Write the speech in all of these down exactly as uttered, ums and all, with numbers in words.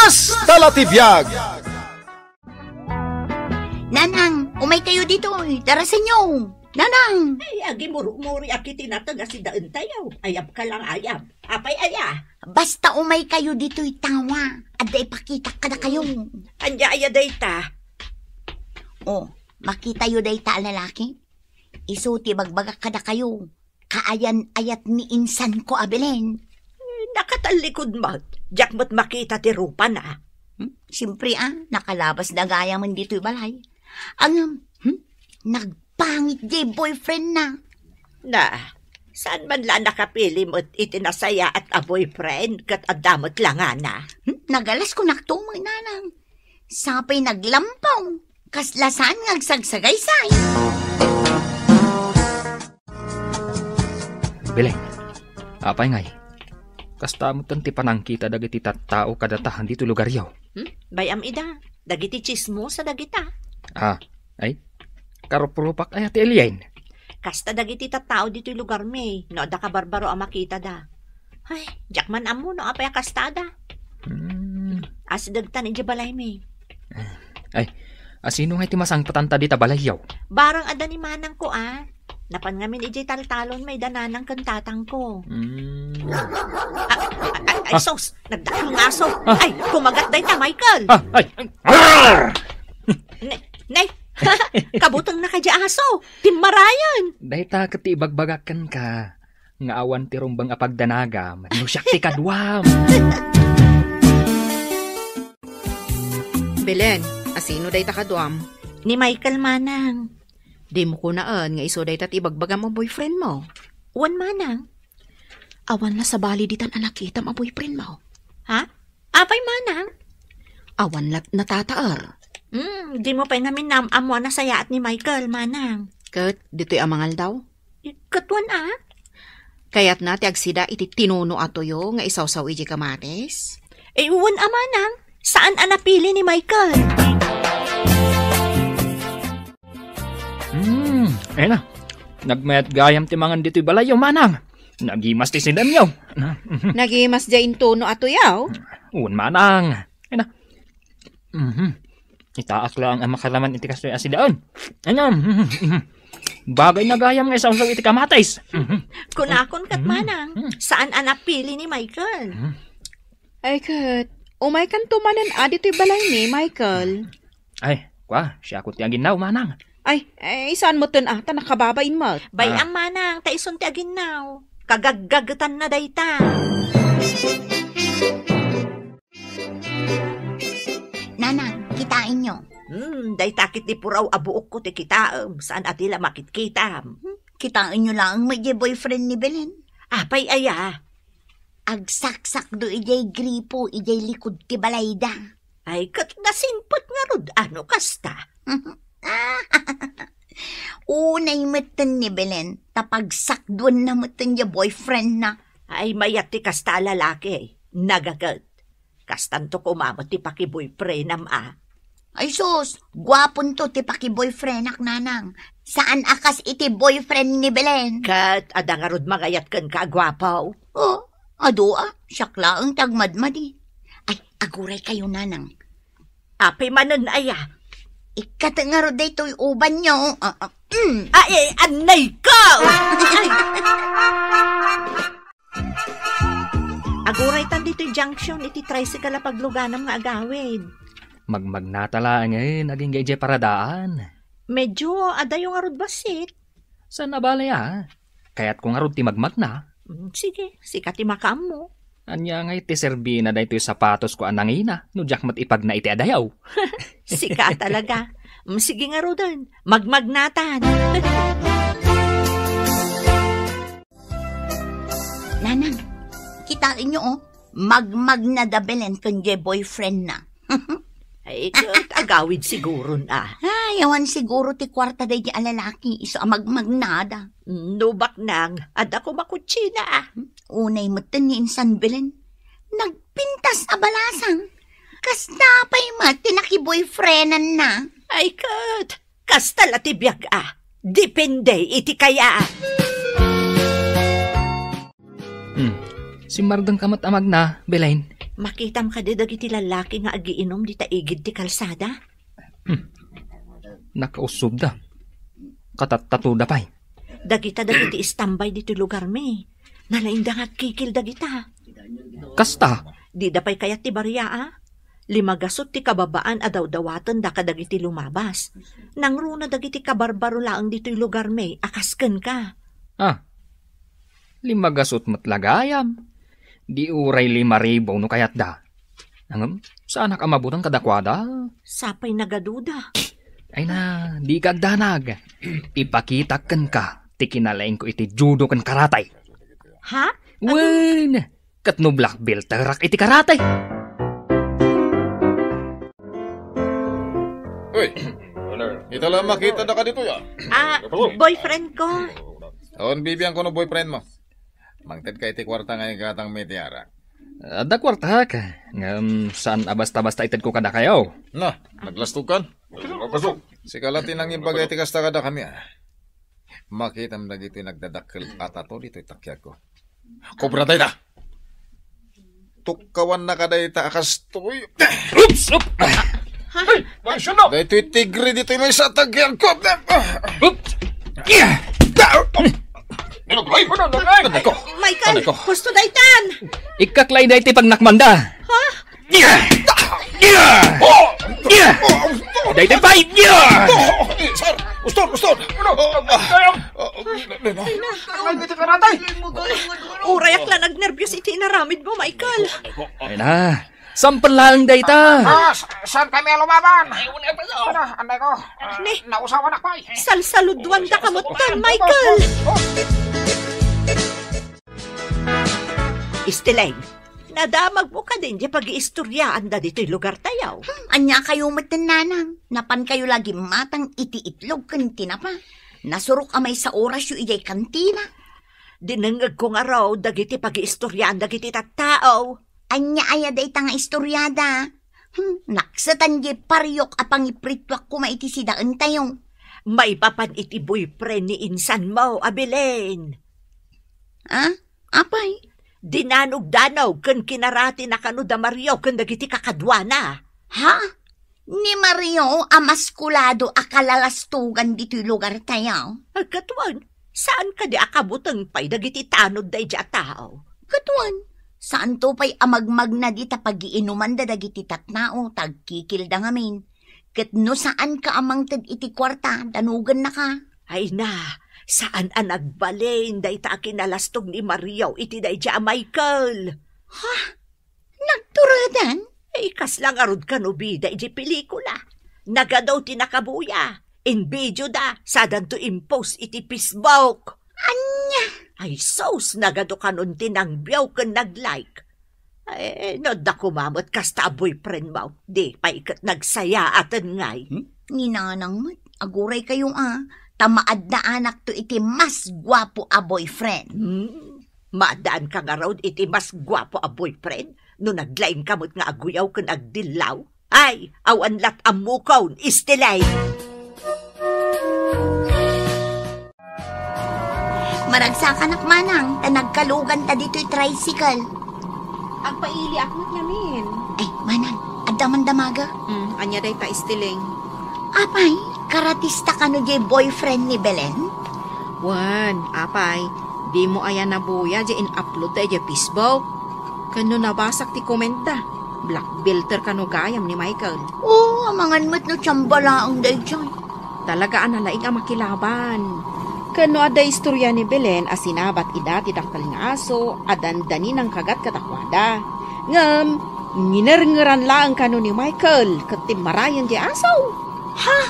Kasta la ti biag! Nanang, umay kayo ditoy. Darasenyo. Nanang! Ay, agimurumuri a kiti nateng a sidaentayo. Ayab ka lang, ayab. Apay aya? Basta umay kayo ditoy tawa. Adda ipakitak kadakayo. Ania aya dayta? Oh, makitayo dayta a lalaki? Isu ti bagbagak kadakayo. Kaayan-ayat ni insanko a Belen. Eh, nakatallikod met. Diak met makita ti rupana. Hmm? Siyempre, ah, nakalabas na gayam ditoy balay. Ang, hmm? Nagpangit diay boyfriend na. Na, saan man la nakapili met iti nasayaat a boyfriend ket adda met langana? Hmm? Nagalas ko naktumo, nanang. Sapay naglampaw. Kasla saan nga agsagsagaysay. Belen, apay ngay? Kasta metten ti panangkita dagiti tattao kadata ditoy lugaryo. Hmm? Bay-am ida, dagiti chismosa dagita. Ah, ay, karup-rupak aya ti Elian. Kasta dagiti tattao ditoy lugarmi, no adda kabarbaro a makitada. Ay, diak man ammo no apay a kastada. Hmm. Asidegtan idiay balaymi. Ay, asino ngay ti masangpetanta dita balayyo? Barang adda ni manangko, a. Napan ngamin idiay taltalon, mayda nanang ken tatangko. Hmm. Ah, ah, ah, ay, ah, sus! Nagdakkel nga aso! Ah. Ay, kumagat dayta, Michael! Ah, ay, ay. Arr! Ne-, nay! Kabutengna kadi aso! Timmarayen! Dayta ket ti ibagbagak kenka. Nga awan ti rumbeng a pagdanagam, no siak ti kaduam. Belen, asino dayta kaduam? Ni Michael, manang. Dimo kunaen nga isu dayta ti ibagbagam a boyfriend mo? Wen, manang. Awan la sabali ditan a nakitam a boyfriend mo? Ha? Apay, manang? Awan la natataer. Hmm, dimo pay ngamin naam-ammo a nasayaat ni Michael, manang. Ket ditoy a mangaldaw? Ket wen a? Kayatna ti agsida iti tinuno a tuyo nga isawsaw idiay kamatis? Eh, wen a, manang. Saan a napili ni Michael? Hmm, ay na. Nagmayat gayam ti mangan ditoy balayyo, manang. Nagimas ti sidemyo. Na, mhm. Nagimas diay intuno a tuyo? Wen, manang. Ay na. Mhm. Itaak laeng a makaraman iti kastoy a sidaen. Ania? Mhm, mhm. Bagay na gayam nga isawsaw iti kamatis. Mhm. Kunakon ket, mhm, manang, mhm, saan a napili ni Michael? Mhm. Ay ket, umaykanto manen a ditoy balaymi, Michael. Ay, kua, siakon ti aginnaw, manang. Ay, ay, saan metten a, ta nakababain met. Bay-am, ah, manang, ta isun ti aginnaw. Kagaggagetanna dayta. Nanang, kitaenyo. Hmm, dayta ket ti puraw a buokko ti kitaem, saan a ti la makitkitam. Hmm, kitaenyo laeng met diay boyfriend ni Belen. Apay aya? Agsaksakdo idiay gripo idiay likud ti balayda. Ay, ket nasingpet ngarud a no kasta. Unay metten ni Belen, ta pagsakduenna metten diay boyfriendna. Ay, mayat ti kasta a lalaki. Nagaget. Kastanto koma met ti pakiboyfriendam a. Ay sus, guaponto ti pakiboyfriendak, nanang. Saan a kas iti boyfriend ni Belen. Ket adda ngarud mangayat kenka a guapo? Oh, adu a, siak laeng ti agmadmadi. Ay, aguray kayo, nanang. Apay manen aya? Ikkat ngarud daytoy ubanyo. Ah, ah, mm. Ay, ay, anay ka! Ay. Aguraytan ditoy junction iti tricycle a pagluganam nga agawid. Magmagnata laengen agingga idiay paradaan. Medyo adayo ngarud bassit. Saan a bale a? Kayatko ngarud ti magmagna. Mm, sige, sika ti makaammo. Ania ngay ti serbina daytoy sapatosko a nangina no diak met ipagna iti adayo? Sika talaga. Mm, sige ngaruden, magmagnatan. Nanang, kitaenyo, oh, magmagna da Belen ken diay boyfriendna. Ay, ket agawid siguron a. Ay, awan siguro ti kuarta daydi a lalaki, isu a magmagnada. No baknang, adda koma kutsina a. Unay metten ni insan Belen. Nagpintas a balasang. Kasta pay met ti nakiboyfriendanna. Ay, ket kasta la ti biag a. Depende iti kaya. Hmm. Simmardengka met a magna, Belen. Makitam kadi dagiti lallaki nga agiinum dita igid ti kalsada? Hmm. Nakausubda. Katattatoda pay. Dagita dagiti istambay ditoy lugarmi. Nalaingda nga agkikil dagita. Kasta? Dida pay kayat ti baria, a? Limagasut ti kababaan a dawdawatenda kadagiti lumabas. Nangruna dagiti kabarbaro laeng ditoy lugarmi a kas kenka. Ah, limagasut met la gayam. Di uray lima ribu no kayatda. Ngem, saanak a mabuteng kadakuada. Sapay nagaduda. Ay na, di ka agdanag. Ipakitak kenka ti kinalaingko iti judo ken karate. Ha? Wen, ket no black belterak iti karate. Uy, ita la makita da ka dito, ya? Ah, boyfriend ko. On, bibiang ko no boyfriend mo. Mangted ka iti kuarta nga igatang mi ti arak. Adda kuartak, ngem saan a basta-basta itedko kadakayo. Na, naglastokan? Sika la ti nangibaga iti kasta kadakami, a. Makitam dagiti nagdadakkel a tato ditoy takiagko. Kobra dayta! Tukkawanna ka dayta a kastoy. Oops! Oops! Ay, maisyon na! Daytoy tigre ditoy maysa a takiagko. Oops! Nilagay! Ano, nilagay? Anay ko! Michael, Anay ko! Husto daytan! Ikkaklay daytoy pagnakmanda. Ha? Daytoy pay! Eh, sir! Uston! Uston! Ano? Ah, ah, ah, ah, Uray ak la nagnerbios iti inaramid mo, Michael. Ay na, sampel laeng dayta. Ah, sa-, saan kami a lumaban? Ano, anay ko? Ah, Ni, nausawan ako, eh. Salsaluduan da kamotten, Michael. Istileng, nadamagmo kadin diay pagiistoriaanda ditoy lugartayo? Hmm, ania kayo metten, nanang? Napan kayo la gimmatang iti itlog ken tinapa. Nasurok a maysa orasyo idiay kantina. Dinengngegko ngarud dagiti pagiistoriaan dagiti tattao. Ania aya dayta nga istoriada? Hmm, naksetan diay pariok a pangiprituak koma iti sidaentayo. Maipapan iti boyfriend ni insanmo a Belen. Ah? Apay? Dinanogdanog ken kinaratina kano da Mario ken dagiti kakaduana. Ha? Ni Mario a maskulado a kalalastogan ditoy lugartayo? Agkatwan, saan kadi a kabuteng pay dagiti tanod daydiay a tao? Agkatwan, saanto pay a magmagna dita pagiinumanda dagiti tattao ta agkikilda ngamin. Ket no saanka a mangted iti kuarta, danogennaka. Ay na, saan a nagbalin dayta a kinalastog ni Mario iti daydiay a Michael. Ha? Nagturadan? Ay, kasla ngarud kano bida iti pelikula. Nagadu ti nakabuya. Inbidioda, sadanto impost iti Facebook. Ania? Ay sus, nagadu kanon ti nangbiaw ken nag-like. Ay, no adda koma met kasta a boyfriend mo, di pay ket nagsayaaten ngay. Hmm? Ni nanang met, aguray kayo a, ta maaddaanakto iti mas guapo a boyfriend. Hmm? Maaddaanka ngarud iti mas guapo a boyfriend no naglaingka met nga aguyaw ken agdillaw? Ay, awan lat ammokon, istilay! Maragsakanak, manang, ta nagkaluganta ditoy tricycle. Agpailiak met ngamin. Ay, manang, adda man damaga? Hmm, ania dayta, istileng? Apay, karatista kano diay boyfriend ni Belen? Wen, apay, dimo aya nabuya diay in-upload da idiay Facebook? Ken no nabasak ti comment da, black belter kano gayam ni Michael. Oo, amangan met no tsamba laeng daydiay. Talaga a nalaing a makilaban. Ken no adda istorya ni Belen a sinabat ida ti dakkel nga aso a dandani nangkagat kadakuada. Ngem, nginerngeran laeng kano ni Michael ket timmarayen diay aso. Ha?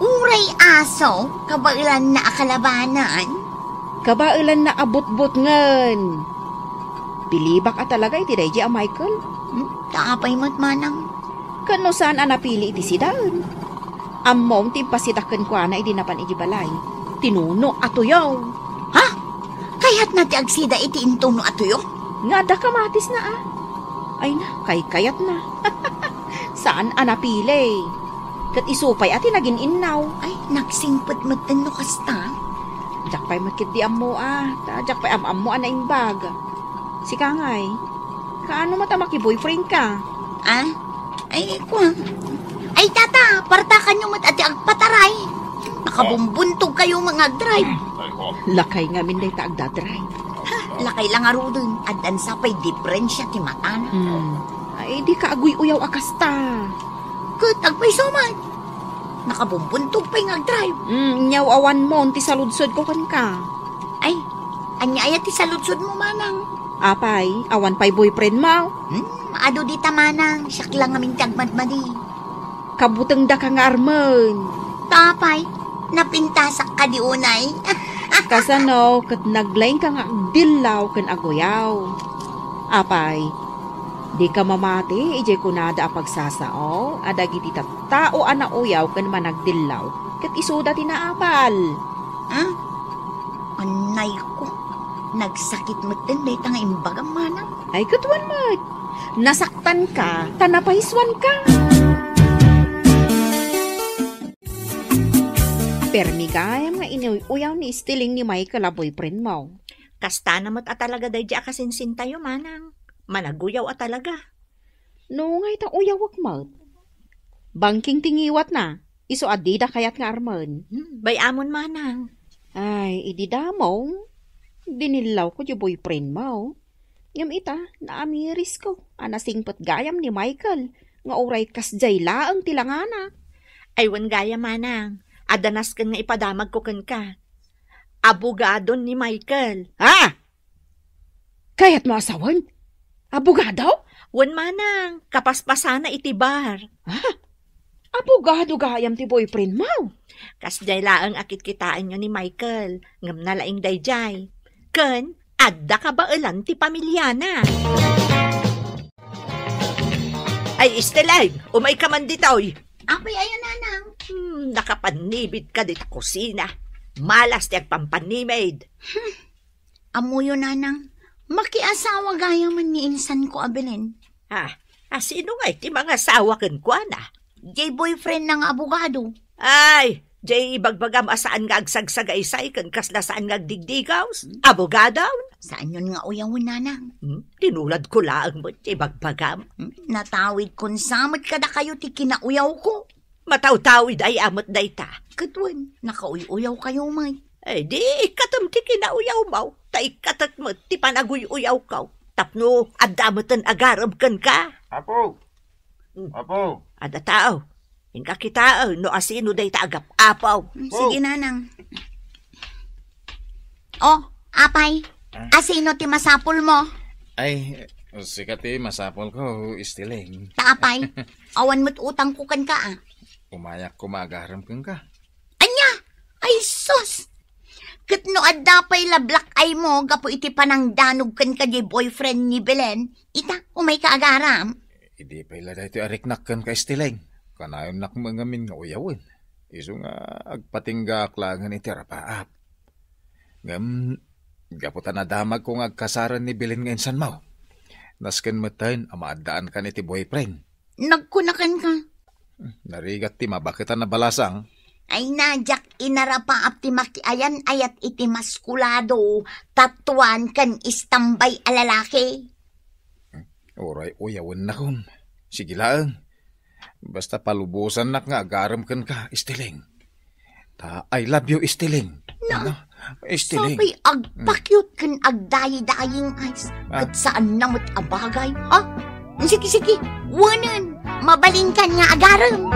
Uray aso, kabaelanna a kalabanan? Kabaelanna a butbutngen. Pilibak a talaga iti daydiay a Michael. Hmm? Ta apay met manang? Ken no saan a napili iti sidaen? Ammom ti impasidak kenkuana idi napan iti balay. Ti nuno a tuyo. Ha? Kayatna ti agsida iti intuno a tuyo? Nga adda kamatisna a. Ay na, kaykayatna. Saan a napili. Ket isu pay a ti nagin-innaw. Ay, nagsingpet metten no kasta. Diak pay met ketdi ammo a. Ta diak pay am-ammo a naimbag. Sika ngay. Kaano met a makiboyfriend ka? Ah? Ay, kua. Ay, tata, partakanyo met a ti agpataray. Nakabumbuntog kayo nga agdrive. Lakay ngamin dayta agdadrive. Ha, lakay la ngaruden. Addan sa pay diferensia ti matana. Hmm. Ay, di ka aguy-uyaw a kasta. Ket agpayso met. Nakabumbuntog pay nga agdrive. Hmm, nyaw awan mo, ti saludsod ko kenka. Ay, ania aya ti saludsod mo, manang? Apay, awan pay boyfriend mo? Hmm, adu dita, manang. Siak la ngamin ti agmadmadi. Kabutengda ka nga armen. Tapay, napintasak ka di unay. Kasano, ket naglaing ka nga agdillaw ken aguyaw. Apay, di ka mamati idiay kunada a pagsasao a dagiti tattao a nauyaw ken managdillaw, ket isuda ti naapal. Hmm? Anay ko, nagsakit met dayta nga imbagam, manang. Ay, ket wen met. Nasaktan ka, ta napaisuan ka. Permi gayam nga inuy-uyaw ni Estiling ni Michael a boyfriend mo. Kastana met a talaga daydi a kasinsintayo, manang. Managuyaw a talaga. No, ngay ta uyawek met. Bangking ti ngiwatna, isu a dida kayat nga armen. Hmm, bay-amon, manang. Ay, idi damo, dinillaw ko di boyfriend mo. Ngem ita, naamiris ko a nasingpet gayam ni Michael nga uray kasdiay laeng ti langana. Ay, wen gayam, manang, adda nasken nga ipadamag ko kenka. Abogadon ni Michael. Ha? Kayat mo a sawen? Abogado? Wen, manang, kapaspasana iti bar. Ha? Abogado gayam ti boyfriend mo? Kasdiay laeng a kitkitaenyo ni Michael, ngem nalaing daydiay. Ken, adda kabaelan ti pamiliana. Ay, Esteleng, umay ka man ditoy. Apay aya, nanang? Hmm, nakapannimid ka dit kusina. Malas ti agpampannimid. Hmm, ammoyo, nanang, makiasawa gayam ni insanko a Belen. Ah, a sino ngay ti mangasawa kenkuana? Jay boyfriend na nga abogado. Ay, jay ibagbagam a saan nga agsagsagaysay ken kasla saan nga agdigdigaws? Hmm? Abogado? Saanyon nga uyawen, nanang? Hmm? Tinulad ko laeng met ti ibagbagam. Hmm? Natawid kon sa met kadakayo ti kinauyaw ko. Matawtawid ay amet dayta. Ket wen, nakauy-uyaw kayo met. Eh, di ikkatem ti kinauyaw mo, ta ikkatek met ti panaguy-uyaw ko. Tapno adda meten agarem kenka. Apo! Hmm. Apo! Adda tao. Inka kitaen no asino dayta agap-apaw. Hmm, sige, nanang. Oh, apay, ah, asino ti masapul mo? Ay, sika ti masapul ko, Estiling. Ta apay, awan met utang ko kenka, ah. Umayak ko maagarem kenka. Anya? Ay, sus! Ket no adda pay la black eye mo gapu iti panangdanog kenka di boyfriend ni Belen, ita, umay ka agaram. Idi pay la daytoy a riknak kenka, Estiling. Kanayonnak met ngamin nga uyawen. Isu nga agpatinggaak laengen iti rapaap. Ngem, gapu ta nadamag ko nga agkasaren ni Belen nga insanmo, nasken metten a maaddaankan iti boyfriend. Nagkunakan ka. Narigat ti mabaket a nabalasang. Ay na, diak inarapaap ti makiayan-ayat iti maskulado, tatuan ken istambay a lalaki. Uray uyawennakon. Sige laeng. Basta palubosannak nga agarem kenka, Estiling. Ta, I love you, Estiling. Na, ano? Estiling. Sapay agpakyot ken agdayidaying ice. Ah. Ket saan na met a bagay, ha? Sige, sige, wenen, mabalinkan nga agarem.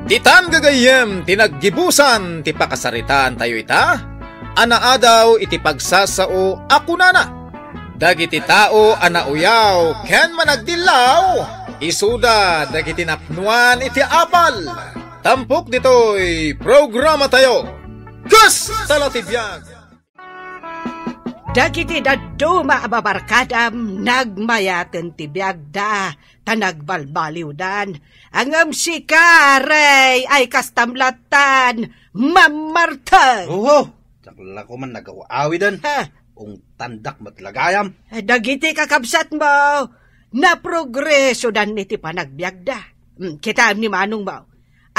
Ditan gagayyem ti naggibusan ti pakasaritaantayo ita, a naadaw iti pagsasao a kunana, dagiti tao a nauyaw ken managdillaw, isuda dagiti napnuan iti apal. Tampok ditoy programatayo, Kasta la ti biag! Dagiti dadduma a babarkadam nagmayaten ti biagda, ta nagbalbaliwdan. Ngem sika, Rey, ay kastam lattan, mammarten. Oho, diak la koma nagaw-awiden. Ha? Ungtandak met la gayam. Dagiti kakabsatmo, naprogresodan iti panagbiagda. Hmm, kitaem ni manongmo.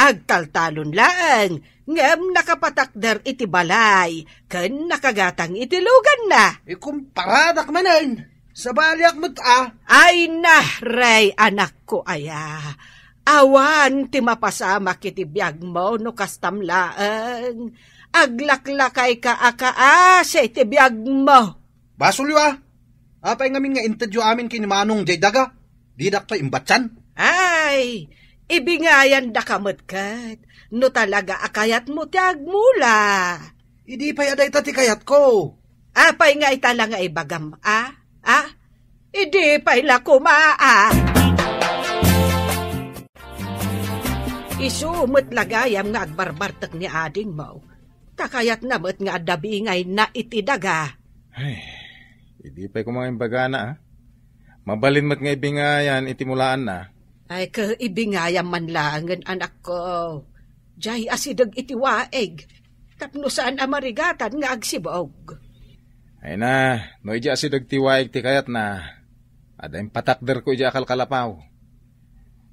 Agtaltalon laeng, ngem nakapatakder iti balay ken nakagatang iti luganna. Ikumparadak manen, sabaliak met a. Ay na, Rey, anakko aya. Awan ti mapasamak iti biagmo no kastam laeng. Aglaklakayka a kaasi iti biagmo. Basolyo a. Apay ngamin nga intedyo amin ken ni Manong jay daga? Didak pay imbatsan. Ay, ibingayandaka met ket no talaga a kayatmo ti agmula. Idi pay a dayta ti kayatko. Apay nga ita la nga ibagam, a? A? Idi pay la koma, a? Isu met la gayam nga agbarbartek ni adingmo. Ta kayatna met nga adda bingayna iti daga. Ay, idi pay koma nga imbagana, a? Mabalin met nga ibingayan iti mulaanna. Ay, ket ibingayam man laengen, anakko. Jay asideg iti waig, tapno saan a marigatan nga agsibog. Ay na, no idi asideg ti waig ti kayatna, adda impatakderko idi akalkalapaw.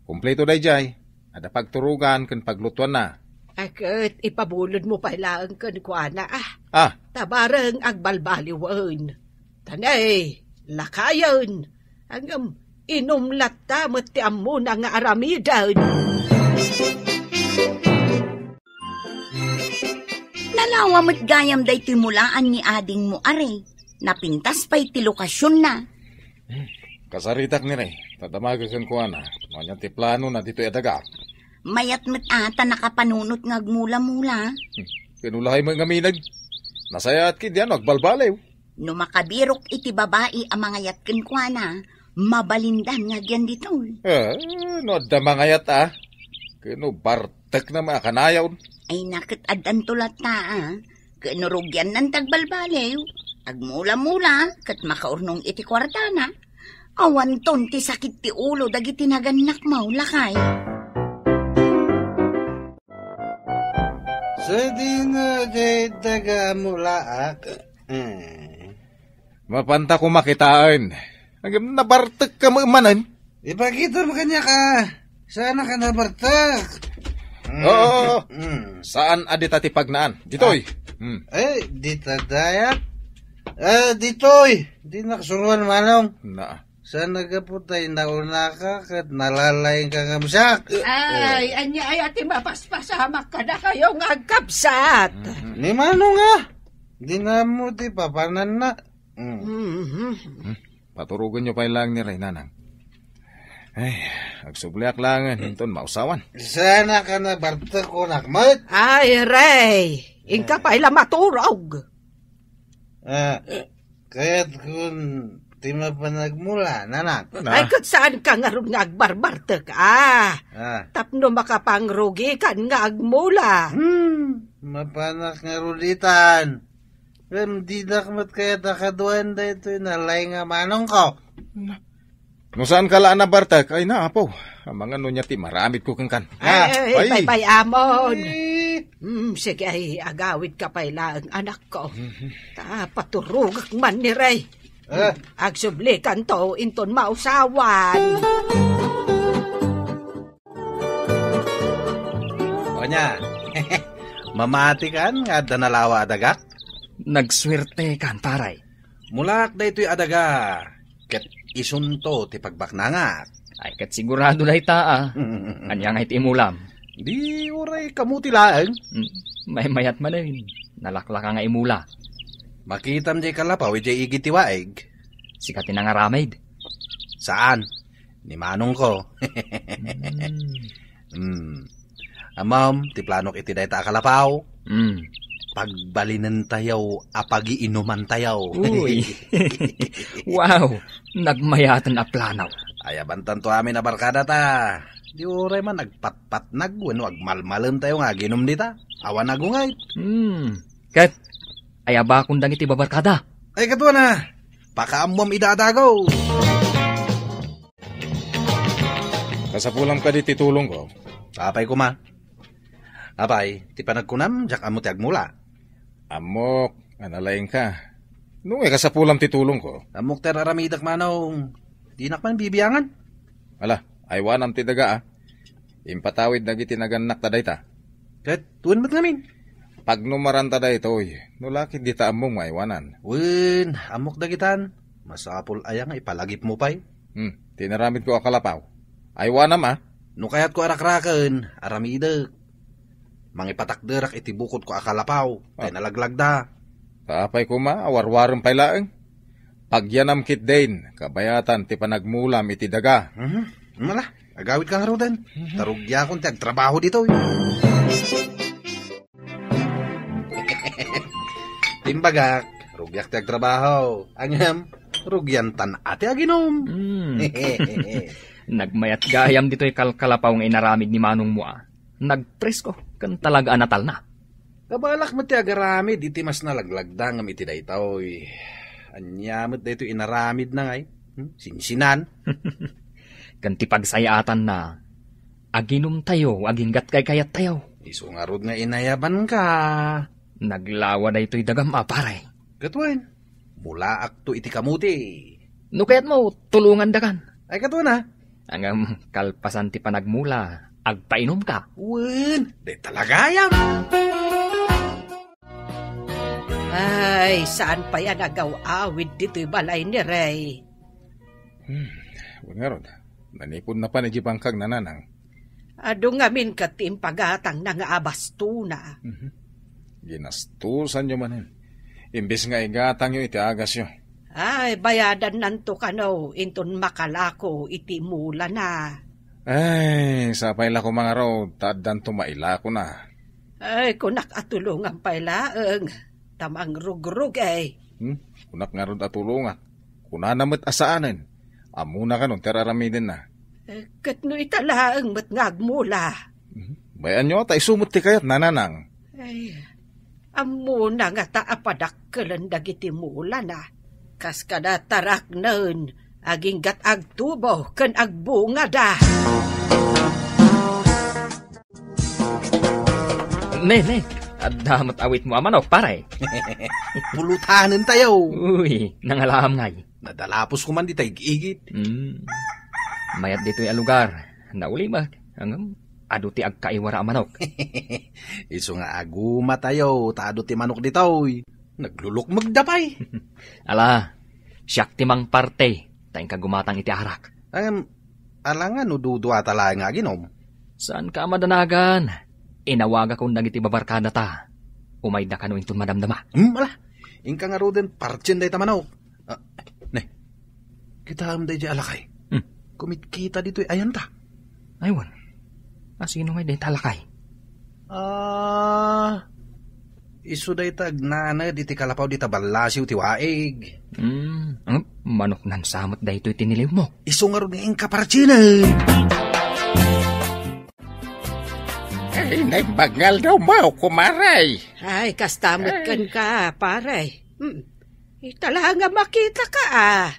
Kumpleto dayjay, adda pagturogan ken paglutuanna. Ay, ket ipabulodmo pay laeng kenkuana, a. Ah. Ta bareng agbalbaliwen. Ta ne, lakayen. Ngem inum latta met ti ammona nga aramiden. Nalawa met gayam daytoy mulaan ni adingmo, Are. Napintas pay ti lokasionna. Kasaritak ni Rey, ta damagen kenkuana no ania ti planona ditoy a daga. Mayat met a ta nakapanunot nga agmula-mula. Hmm. Ken ulay met ngamin. Nasayaat ketdi no agbalbaliw. No makabirok iti babai a mangayat kenkuana, mabalindan nga agyan ditoy. Eh, no adda mangayat a, ken no bartekna met a kanayon. Ay na ket addanto latta a, ken no rugiannan ti agbalbaliw, agmula-mula, ket makaurnong iti kuartana. Awanton ti sakit ti ulo dagiti nagannakmo, lakay. Sadino jay daga a mulaak? Eh. Mapanta koma kitaen. Ngem nabartekka met manen. Ipakitam kaniak a. Saanka nabartek? Mm. Oo. Mm. Saan a dita ti pagnaan? Ditoy. Ah. Hmm. Eh, dita dayat. Eh, ditoy. Dinak suruan, Manong. Na. Saan a gapu ta inaunaka ket nalalaingka ngem siak? Ay, ania aya ti mapaspasamak kadakayo nga agkabsat? Mhm. Ni Manong a, dina ammo ti papananna. Mm. Mhm. Hmm, paturogenyo pay laeng ni Rey, Nanang. Ay, agsubliak laengen inton mausawan. Saanka nabartek kunak met? Ay, Rey, inka pay la maturog. Ah, kayatkon ti mapan agmula, Nanang. Na. Ay, ket saanka ngarud nga agbarbartek, a. Ah. Tapno makapangrugikan nga agmula. Hmm, mapanak ngarud itan. Ngem dinak met kayat a kaduaen daytoy nalaing a manongko. Na. No saanka la a nabartek, ay na, Apo. Amangan no ania ti maramidko kenkan. Ay, ay, ay, pay, pay, amon. Eh. Hmm, sige, ay, agawidka pay laeng, anakko. Mhm. Ta paturogek man ni Rey. Eh. Agsublikanto inton mausawan. Ania, mamatikan nga adda nalawa a dagak? Nagsuertekan, pare. Mulaak daytoy a daga, ket isunto ti pagbaknangak. Ay, ket sigurado dayta, a. Ania ngay ti imulam? Di uray kamuti laeng. Hmm, maymayat manen. Nalaklaka nga imula. Makitam jay kalapaw idiay igid ti waig. Sika ti nangaramid? Saan. Ni manongko. Hmm. Hmm. Ammom, ti planok iti dayta a kalapaw. Hmm. Pagbalinentayo a pagiinumantayo. Uy. Wow, nagmayaten a plano. Ayabantanto amin a barkada ta. Di uray man agpatpatnag wenno agmalmalentayo nga aginum dita. Awan agungayt. Hmm. Ket, ayabakon dagiti babarkada. Ay, kaduana. Pakaammuam ida a dagaw. Kasapulam kadi ti tulongko? Apay koma. Apay, ti panagkunam, diak ammo ti agmula. Ammok, nga nalaingka. No nga kasapulam ti tulongko? Ammok ti ar-aramidek, manong. Dinak man bibiangan. Ala, aywanam ti daga, a. Impatawid dagiti nagannakta dayta. Ket wen met ngamin. Pagnumaranta daytoy, no la ket dita ammom nga aywanan. Wen, ammok dagitan. Masapul aya nga ipalagipmo pay? Hmm, ti inaramidko a kalapaw. Aywanam a? No kayatko a rakraken, aramidek. Mangipatakderak iti bukodko a kalapaw, tay Ah. nalaglagda. Apay koma, awarwarem pay laeng. Pagyanam ketdin, kabayatan ti panagmulam iti daga. Mhm. Mala, agawidka ngaruden. Mhm. Ta rugiakon ti agtrabaho ditoy. Imbagak, rugiak ti agtrabaho. Ngem, rugiantan a ti aginum. Hmm. Nagmayat gayam ditoy kalkalapaw nga inaramid ni manongmo a. Nagpresko, ken talaga a natalna. Kabalak met ti agaramid iti mas nalaglagda ngem iti daytoy. Ania met daytoy inaramidna ngay? Hmm? Sinsinan? Ken ti pagsayaatanna, aginumtayo, aginggat kaykayattayo. Isu ngarud nga inayabanka. Naglawa daytoy dagam a, pare. Ket wen, mulaakto iti kamuti. No kayatmo, tulongandakan. Ay, ket wen a. Ngem kalpasan ti panagmula, agpainumka. Wen, di talagayam. Ay, saan pay a nagaw-awid ditoy balay ni Rey? Hmm, wen ngarud, nanipod napan idiay bangkag na, Nanang. Adu ngamin ket ti impagatangna nga abastona. Mhm. Ginastosanyo manen. Imbes nga igatangyo iti agasyo. Ay, bayadannanto kano inton makalako iti mulana. Ay, sapay la koma ngarud, ta addanto mailakona. Ay, kunak a tulongam pay laeng, ta mangrugrugay. Hmm? Kunak ngarud a tulongak. Kunana met a saanen. Ammona kano ti ar-aramidenna. Eh, ket no ita laeng met nga agmula. Mhm. Bay-anyo, ta isu met ti kayatna, Nanang. Ay, ammona ngata a padakkelen dagiti mulana. Kas kada taraknen, aginggat agtubo ken agbungada. Ne, ne, adda met awitmo a manok, pare. Pulutanentayo. Uy, nangalaam ngay. Nadalapos ko man dita ig-igit. Hmm. Mayat ditoy a lugar. Naulimek. Ngem, adu ti agkaiwara a manok. Isu nga agumatayo, ta adu ti manok ditoy. Naglulukmegda pay. Ala, siak ti mangparte, ta inka gumatang iti arak. Ngem, ala nga no duduata laeng nga aginom? Saanka a madanagan. Inawagakon dagiti babarkadata. Umayda kano inton madamdama. Hmm, ala. Inka ngaruden, partien dayta manok. Ah, ne. Kitaem daydiay a lakay. Hmm. Kumitkita ditoy ayanta. Ay, wen. A, sino ngay dayta a lakay? Ah, isu dayta agnaned iti kalapaw dita ballasiw ti waig. Hmm, ang manok nan samet daytoy tiniliwmo. Isu ngarud nga inka, partien. Ay, naimbag nga aldaw mo, kumare. Ay, kasta met Ay. Kenka, pare. Hmm. Ita la nga makitaka, a.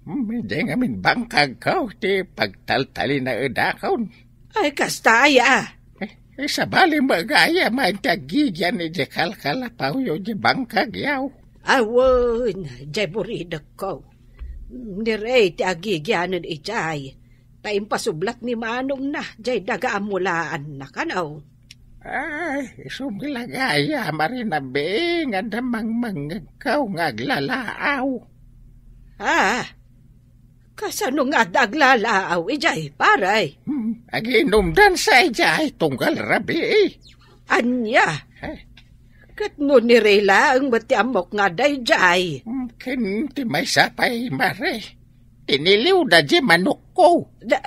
Hmm, idiay ngamin bangkagko ti pagtaltalinaedakon. Ay, kasta aya. Eh, eh, sabali mo gayam ti agigian idiay kalkalapawyo idiay bangkagyo. Awan, idiay buridekko. Ni Rey ti agigianen idiay. Ta impasublat ni manongna, jay daga a mulaanna kano. Ay, isu met la gayam a rinabii nga adda mangmangngegko nga aglalaaw. Ah, kasano nga adda aglalaaw, ijay, pare? Hmm, agiinumdan sa ijay, tunggal rabii. Ania? Eh? Ket no ni Rey laeng met ti ammok nga dayjay. Hmm, ken ti maysa pay, mare. Tiniliwda di manokko. Da,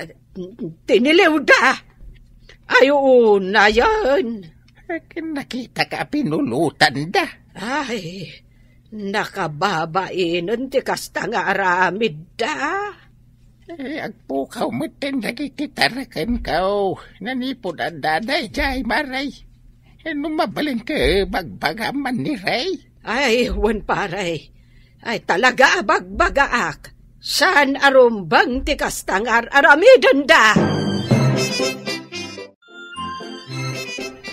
tiniliwda? Ay, unayen. Ken nakitak a pinulotanda. Ay, nakababainen ti kasta nga aramidda. Eh, agpukaw metten dagiti tarakenko. Nanipod adda dayjay, mare. Eh, no mabalinka, bagbagam man ni Rey. Ay, wen, pare. Ay, talaga a bagbagaak. Saan a rumbeng ti kasta nga ar-aramidenda.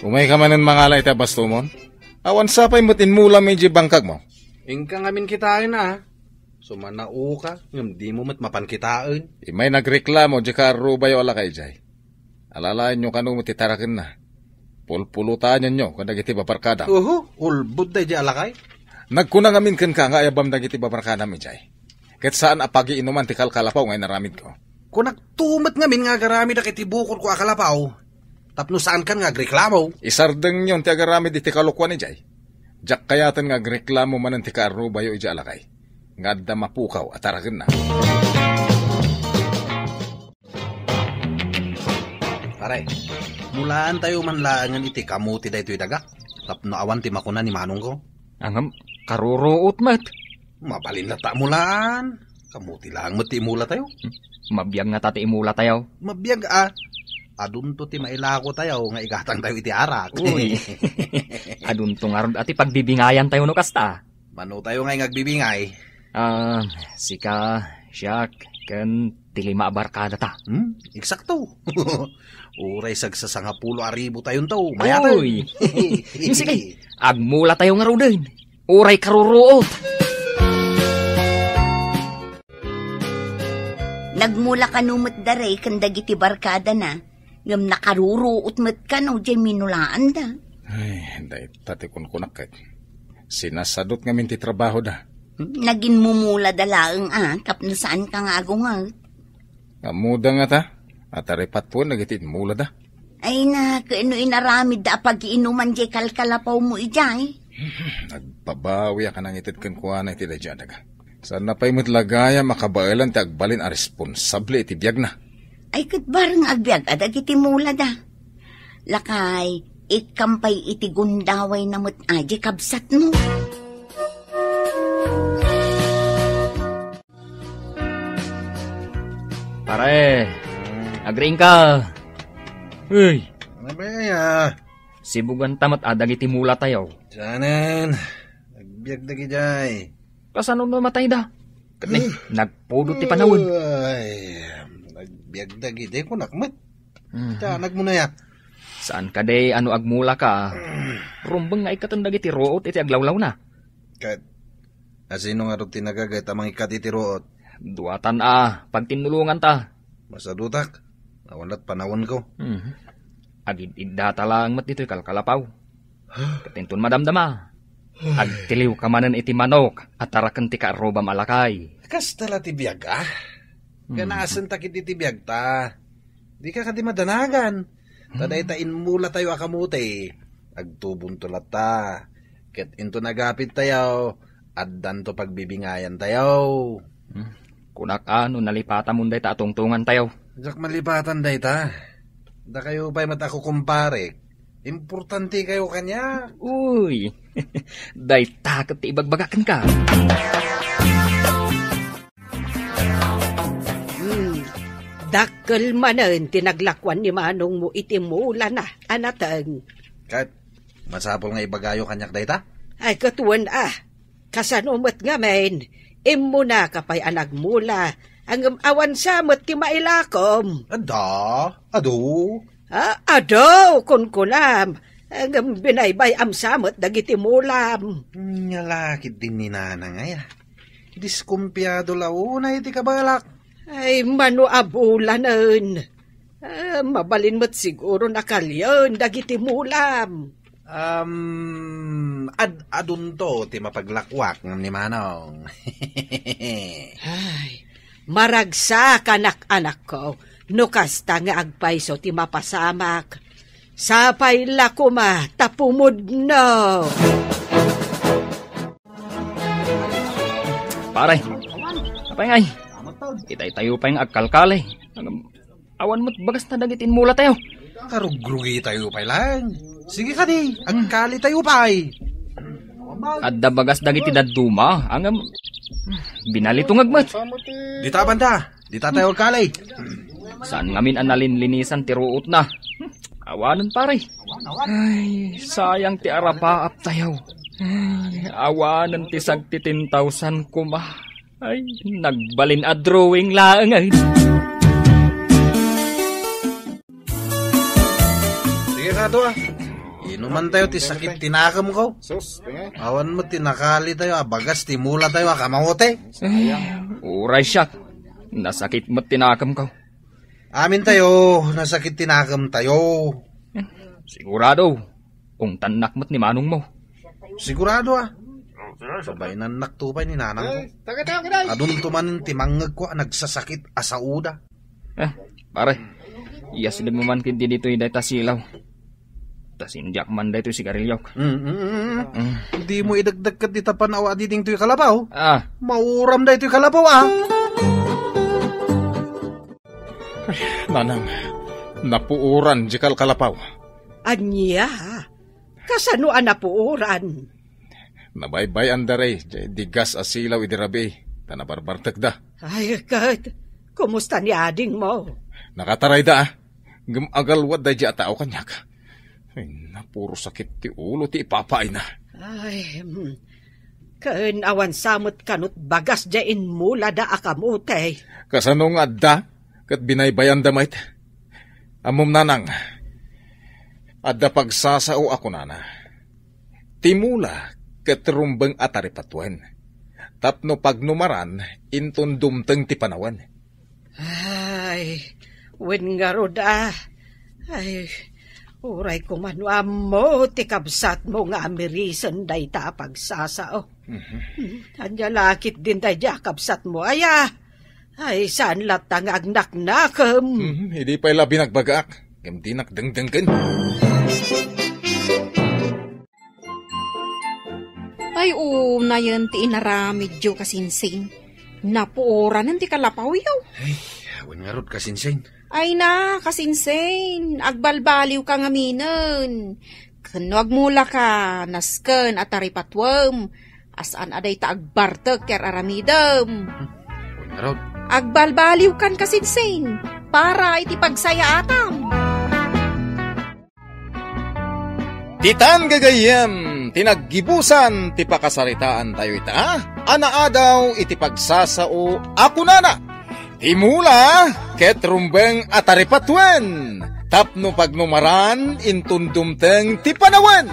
Umayka manen mangala iti abastomon? Awan sapay met inmulam idiay bangkagmo. Inka ngamin kitaen, a. Sumanaoka, ngem dimo met mapan kitaen. Immay nagreklamo diay kaarrubayo a lakay jay. Alalaenyo kano met ti tarakenna. Pulpulutanenyo kadagiti babarkada. Uhu, ulbod daydiay a lakay. Nagkuna ngamin kenka nga ayabam dagiti babarkadam idiay. Ket saan a pagiinuman ti kalkalapaw nga inaramidko. Kunakto met ngamin nga agaramidak iti bukodko a kalapaw, tapno saankan nga agreklamo. Isardengyon ti agaramid iti kalokuan idiay. Diak kayaten nga agreklamo manen ti kaarrubayo idiay a lakay nga adda mapukaw a tarakenna. Pare, mulaantayo man laengen iti kamote daytoy daga, tapno awan ti makuna ni manongko. Ngem, karuruot met. Mabalin latta a mulaan. Kamote laeng met ti imulatayo. Mabiag ngata ti imulatayo. Mabiag a. Adunto ti mailakotayo nga igatangtayo iti arak. Uy. Adunto ngarud a ti pagbibingayantayo no kasta. Manotayo ngay nga agbibingay? Ah, sika, siak, ken ti lima a barkadata. Hmm, eksakto. Uray sagsasangapulo a ribu tayonto, mayaten. Uy! Sige, agmulatayo ngaruden. Uray karuruot. Nagmula kano met da Ray ken dagiti barkadana, ngem nakaruruot met kano diay minulaanda. Ay, dayta ti kunkunak ket. Sinasadot ngamin ti trabahoda. Naginmumulada laeng a, tapno saanka nga agunget. Ammoda ngata, a taripatpuen dagiti immulada. Ay na, ken no inaramidda a pagiinuman diay kalkalapawmo idiay? Agbabawiak a nangited kenkuana iti daydiay a daga. Saanna pay met la gayam a kabaelan ti agbalin a responsable iti biagna. Ay, ket bareng agbiag a dagiti mulada. Lakay, ikkam pay iti gundawayna met a diay kabsatmo. Pare, agriingka. Uy. Ano ba kaya? Sibuganta met a dagiti mulatayo. Saanen, agbiag dagidiay. Kasano no matayda? Ket ni, nagpudot ti panawen. Ay, agbiag dagidiay, kunak met. Mhm. Tianagmo na ya. Saan kadi a no agmulaka? Rumbeng nga ikkaten dagiti ruot iti aglawlawna. Ket, asino ngarud ti nagaget a mangikkat iti ruot? Duatan a, pagtinnulonganta. Masadutak. Awan lat panawenko. Mhm. Agid-iddata laeng met ditoy kalkalapaw. Ket inton madamdama, agtiliwka manen iti manok a taraken ti kaarrubam a lakay. Kasta la ti biag, a? Hmm. Kanaasentak iti biagta. Dika kadi madanagan. Ta dayta immulatayo a kamote, agtubonto latta. Ket inton agapidtayo, addanto pagbibingayantayo. Hmm. Kunak a no nalipatamon dayta a tungtungantayo. Diak malipatan dayta. Dakayo pay met a kukumparek. Importantekayo kaniak. Uy, dayta ket ti ibagbagak kenka. Hmm, dakkel manen ti naglakuan ni manongmo iti mulana a nateng. Ket masapul nga ibagayo kaniak dayta? Ay, ket wen a. Kasano met ngamin? Immunaka pay a nagmula, ngem awan sa met ti mailakom. Adda? Adu? Ah, adu, kunkunam. Ngem binaybay-am sa met dagiti mulam. Nya la ketdi ni nanang aya. Diskumpiado la unay ti kabalak. Ay, mano a bulanen. Ah, mabalin met siguro nakalien dagiti mulam. Um, ad-adunto ti mapaglakuak ngem ni Manong. Ay, maragsak, anak-anakko, no kasta nga agpayso ti mapasamak. Sapay la koma ta pumudno. Pare, apay ngay? Itay tayo pay nga agkalkali. Awan met bagasna dagiti immulatayo. Karugrugitayo pay laeng. Sige kadi, agkalitayo pay. Adda bagas dagiti dadduma, ngem binalitungag met. Dita banda, dita tayo agkali. Saan ngamin a nalinlinisan ti ruotna? Awanen, pare. Ay, sayang ti arapaap tayo. Ay, awanen ti sagtitin thousand koma. Ay, nagbalin a drawing laeng, ay. Sige, kado, ah. Inuman tayo ti sakit ti nakemko. Sus, tinga. Awan met ti nakali tayo, a bagas ti mula tayo, a kamaote. Ay, uray siak. Nasakit met ti nakemko. Amintayo, nasakit ti nakemtayo. Sigurado, ungtannak met ni manongmo. Sigurado, a. Babainannakto pay ni nanangko. Adunto man ti mangngegko a nagsasakit a saoda. Eh, pare, iyasidegmo man ketdi ditoy dayta silaw. Ta sindiak man daytoy sigariliok. Mm, mm, mm, mm. Mm. Dimo idekdek ketdi ta panaw a didingtoy kalapaw. Ah. Mauram daytoy kalapaw, a. Ay, nanang, napuoran di kalkalapaw. Ania? Kasano a napuoran? Nabaybay-anda ray, di gas a silaw idi rabii, ta nabarbartekda. Ay, ket, kumusta ni adingmo? Nakatarayda, a. Ngem agalwad daydi a tao kaniak. Ay, napuro sakit ti ulo ti ipapaayna. Ay, hmm. Ken awan sa met kano ti bagas diay immulada a kamote. Kasano nga adda? Ket binaybayanda met. Ammom, nanang, adda pagsasao a kunana, "Ti mula ket rumbeng a taripatuen, tapno pagnumaran inton dumteng ti panawen." Ay, wen ngarud, a. Ay, uray koma no ammo ti kabsatmo nga amirisen dayta a pagsasao. Mhm. Hmm, ania la ketdin daydi a kabsatmo, aya? Ay, saan latta nga agnaknakem? Mhm, idi pay la binagbagaak, ngem dinak dengdenggen. Ay, unayen ti inaramidyo, kasinsin. Napuoranen ti kalapawyo. Ay, awan ngarud, kasinsin. Ay na, kasinsin, agbalbaliwka ngaminen. Ken no agmulaka, nasken a taripatuem, a saan a dayta agbartek ti ar-aramidem. Awan ngarud. Agbalbaliwkan, kasinsin, para iti pagsayaatam. Ditan gagayyem ti naggibusan ti pakasaritaantayo ita a naadaw iti pagsasao a kunana, "Ti mula ket rumbeng a taripatuen, tapno pagnumaran inton dumteng ti panawen."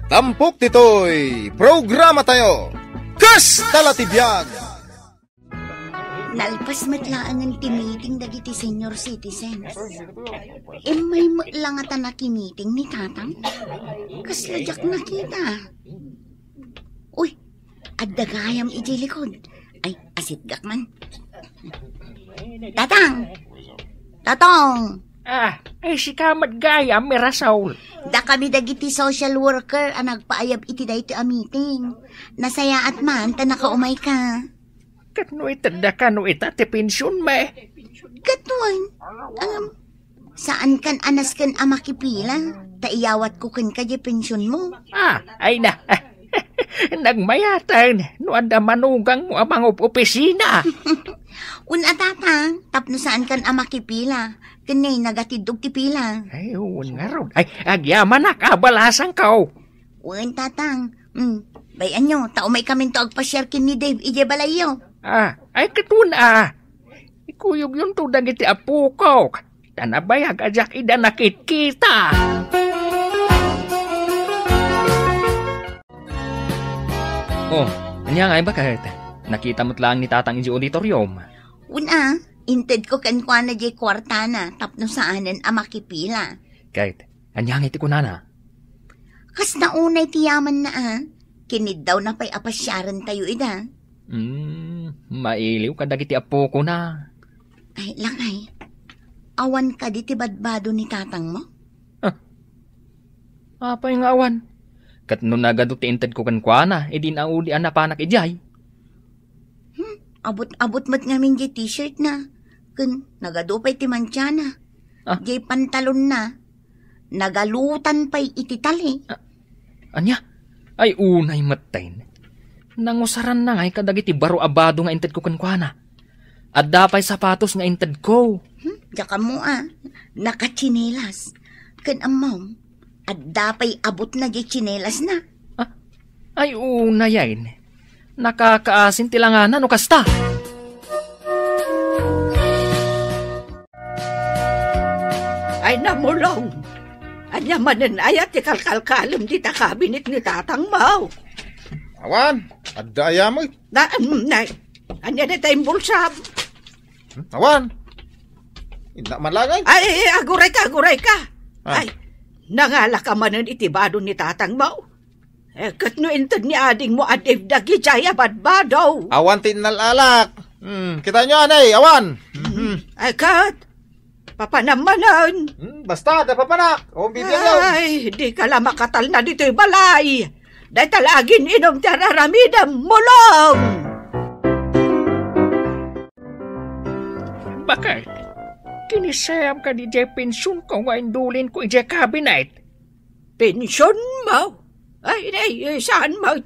Tampok ditoy programatayo, Kasta la ti Biag! Nalpas met laengen ti meeting dagiti senior citizens. Immay met la ngata nakimiting ni Tatang. Kasla diak nakita. Uy, adda gayam idiay likod. Ay, asitgak man. Tatang! Tatang! Ah, ay, sika met gayam, Mirasol. Dakami dagiti social worker a nagpaayab iti daytoy a meeting. Nasayaat man ta nakaumayka. Ket no itedda kano ita ti pension, me? Ket wen, ngem, saankan a nasken a makipila, ta iyawatko kenka diay pensionmo. Ah, ay na. Nagmayaten no adda manugangmo a mangob-opisina. Wen a, Tatang, tapno saankan a makipila, ken nagatiddog ti pila. Ay, wen ngarud. Ay, agyamanak a balasangko. Wen, Tatang. Hmm, bay-anyo, ta umaykaminto agpasiar ken ni Dave idiay balayyo. Ah, ay, ket wen a. Ikuyogyonto dagiti apokok, ta nabayag a diak ida nakitkita. Oh, ania ngay baket? Nakita met laeng ni Tatang idiay auditorium. Wen a, intedko kenkuana diay kuartana tapno saanen a makipila. Ket, ania ngay ti kunana? Kasta unay ti yamanna a. Kiniddawna pay a pasiarentayo ida. Hmm, mailiw kadagiti apokona. Ay, lakay. Awan kadi ti badbado ni tatangmo? Ah, apay nga awan? Ket no nagadu ti intedko kenkuana, idi naudi a napanak idiay. Hmm, abut-abut met ngamin diay t-shirt na. Ken nagadu pay ti mantiana. Ah. Diay pantalon na. Nagalutan pay iti tali. Ah, ania? Ay, unay metten. Nangusaranna ngay kadagiti baro a bado nga intedko kenkuana. Adda pay sapatos nga intedko. Hmm, diak ammo a. Nakatsinelas. Ken ammom, adda pay abutna diay tsinelasna. Ah, ay, unayen. Nakakaasin ti langana no kasta. Ay, Namulong! Ania manen aya ti kalkalkalem dita kabinet ni tatangmo? Awan, adda aya met? Na, mm, na, ania dayta imbulsam? Hmm, awan. Inna man lang ay. Ay, ay, ay, aguray ka, aguray ka. Ah. Ay, nangala ka manen iti bado ni tatang mo? Eh, ket no inted ni ading mo a Dave dagiti ay a badbado. Awan ti innalalak. Hmm, kita nyo, anay, awan. Mhm. Ay, ket, papanam manen. Hmm, basta, da papanak. O, bibiyan. Ay, di ka la makatalna ditoy balay. Dayta la agin-inum ti ar-aramidem, Mulong! Bakit? Kinisayam ka di jay pension ko nga indulin ko ijay cabinet? Pension mo? Ay, ay, saan mo?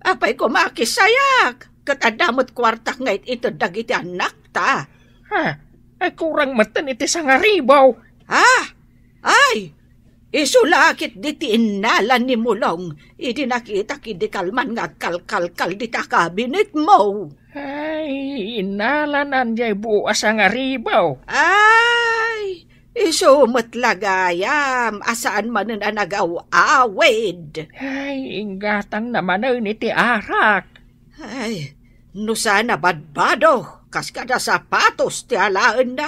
Apay ko makisayak? Ket adda met kuartak nga it-ited dagiti annakta. Ha? Ay, kurang metten iti sangaribaw. Ha? Ay, isu la ketdi ti innalan ni Mulong idi nakitak idi kalman nga agkalkalkal dita kabinetmo. Ay, innalanan jay buo a sangaribaw. Ay, isu met la gayam a saan manen a nagaw-awid. Ay, inggatangna manen iti arak. Ay, no saan a badbado, kas kada sapatos ti alaenna.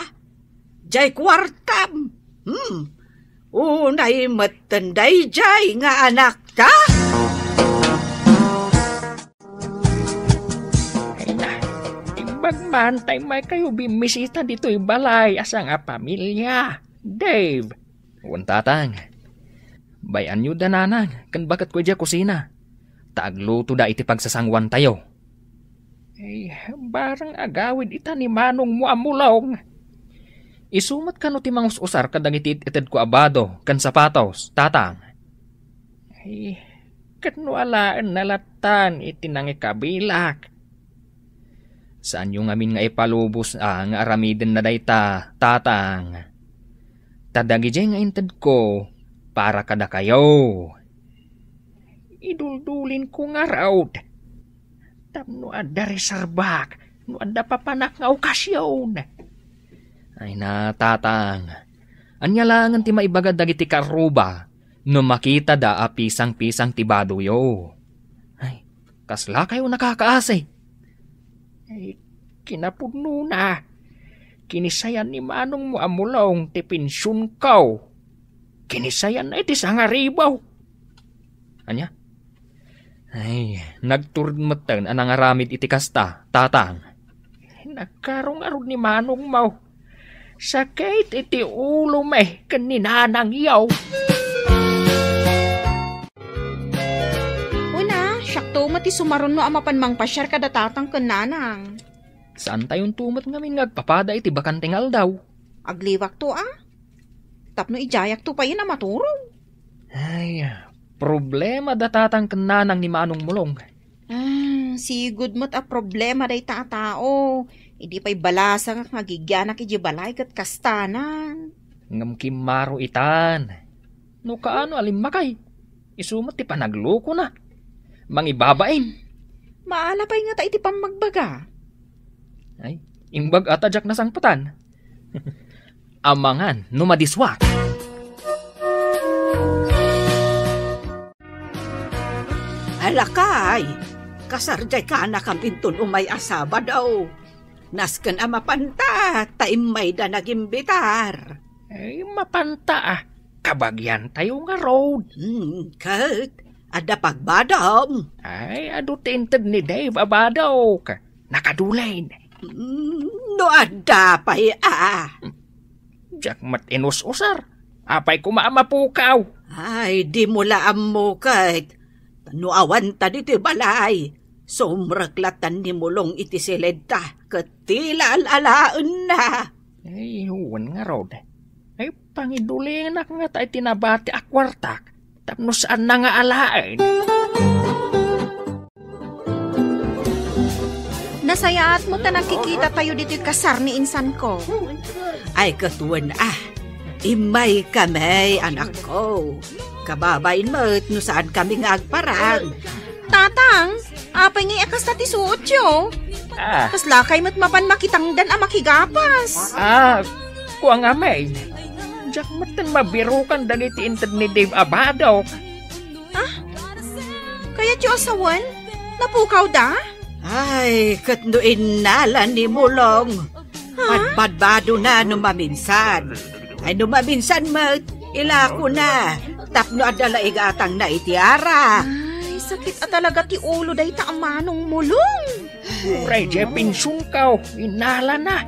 Jay kuartam. Hmm. Unay metten dayjay nga anakta. Ay na, imbag man, tay may kayo bimmisita ditoy balay a sangapamilya. Dave. Wen, tatang. Bay-anyo da nanang, ken baketko idiay kusina. Ta aglutoda iti pagsasanguantayo. Ay, barang agawid ita ni manongmo a Mulong. Isu met kano ti mangus-usar kadagiti it-itedko a bado ken sapatos, tatang? Ay, ket no alaenna lattan iti nangikabilak. Saanyo ngamin nga ipalubos a nga aramidenna dayta, tatang. Ta dagidiay nga intedko para kadakayo. Iduldulinko ngarud. Tapno adda reserbak, no adda papanak nga okasion. Ay na, tatang. Ania laengen ti maibaga dagiti karruba no makitada a pisang-pisang ti badoyo? Ay, kaslakayo nakakaasi. Ay, kinapudnona, kinisayan ni manongmo a Mulong ti pensionko. Kinisayanna iti sangaribaw. Ania? Ay, nagtured metten a nangaramid iti kasta, tatang. Nagkarungarod ni manongmo. Sakit iti ulo met ken ni nanangyo. Una, siakto met ti sumaruno a mapan mangpasiar kada tatang ken nanang. Saantayonto met ngamin nga agpapada iti bakante nga aldaw. Agliwakto a. Tapno idiayakto payen a maturog. Ay, problema da tatang ken nanang ni Manong Mulong. Ah, sigud met a problema dayta a tao. Idi pay balasangak nga agigianak idiay balay ket kastanan. Ngem kimmaro itan. No kaano a limmakay, isu met ti panaglokona. Mangibabain. Maala pay ngata iti pammagbaga. Ay, imbag a ta diak nasangpetan. Amangan no madisuak. Alakay, kasar diay kaanakam inton umay a Sabado. Nasken a mapanta, ta immayda nagimbitar. Ay, mapanta a. Kabagiantayo ngarud. Hmm, ket, adda pagbadom. Ay, adu ti inted ni Dave a badok. Nakadulin. Hmm, no adda pay a. Diak met inus-usar. Apay koma a mapukaw? Ay, dimo la ammo ket. No awan ta ditoy balay, sumrek latan ni Mulong iti siledta, ket ti la al-alaenna. Ay, wen ngarud. Ay, pangidulinak ngata iti nabati a kuartak, tapno saanna nga alaen. Nasayaat mo ta nakikitatayo ditoy kasar ni insanko. Ay, ket wen a. Immay kami, anakko. Kababain met no saan kami nga agparang. Tatang, apay ngay a kasta ti suotyo? Ah. Kaslakay met mapan makitangdan a makigapas. Ah, kuang amay. Diak metten mabirukan dagiti inted ni Dave a badok. Ah? Kayatyo a sawen? Napukawda? Ay, ket no innala ni Mulong. Badbadbadona no maminsan. Ay, no maminsan met, ilakona. Tapno adda la igatangna iti ara. Ay, sakit a talaga ti ulo dayta a Manong Mulong. Uray diay pensionko, inalana.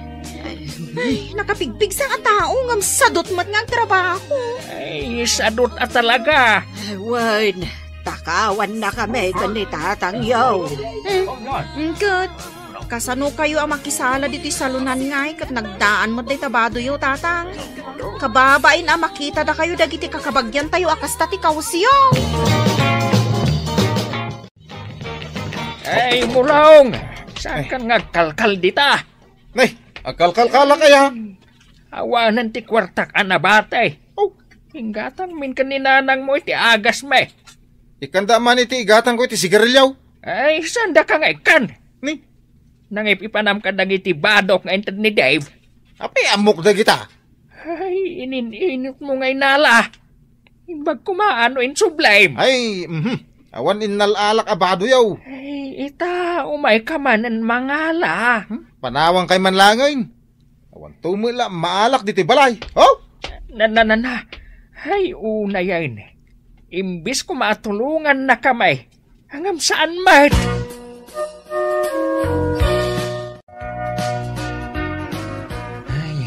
Ay, nakapigpigsa a tao ngem sadot met nga agtrabaho. Ay, sadot a talaga. Ay, wen, takawannakami ken ni tatangyo. Hmm, ket kasanokayo a makisala ditoy salonan ngay ket nagdaan met dayta badoyo, tatang? Kababain a makitadakayo dagiti kakabagiantayo a kasta ti kawesyo. Ay, Mulong! Saankan nga agkalkal dita? Nay, agkalkalkalak aya? Awanen ti kuartak a nabati. Oh. Inggatangmin ken ni nanangmo iti agasmi. Ikkanda man iti igatangko iti sigarilyo. Ay, saandaka nga ikkan? Ni? Nangip-ipanam kadagiti badok nga inted ni Dave. Apay ammok dagita? Ay, inin-initmo nga inala. Imbag koma no insublim. Ay, mhm. Awan innalalak a badoyo. Ay, ita, umayka manen mangala. Hmm? Panawankayo man laengen. Awan tumo la maalak ditoy balay. Oh? Na, na, na, na. Ay, unayen. Imbis koma a tulongannakami, ngem saan met. Ay,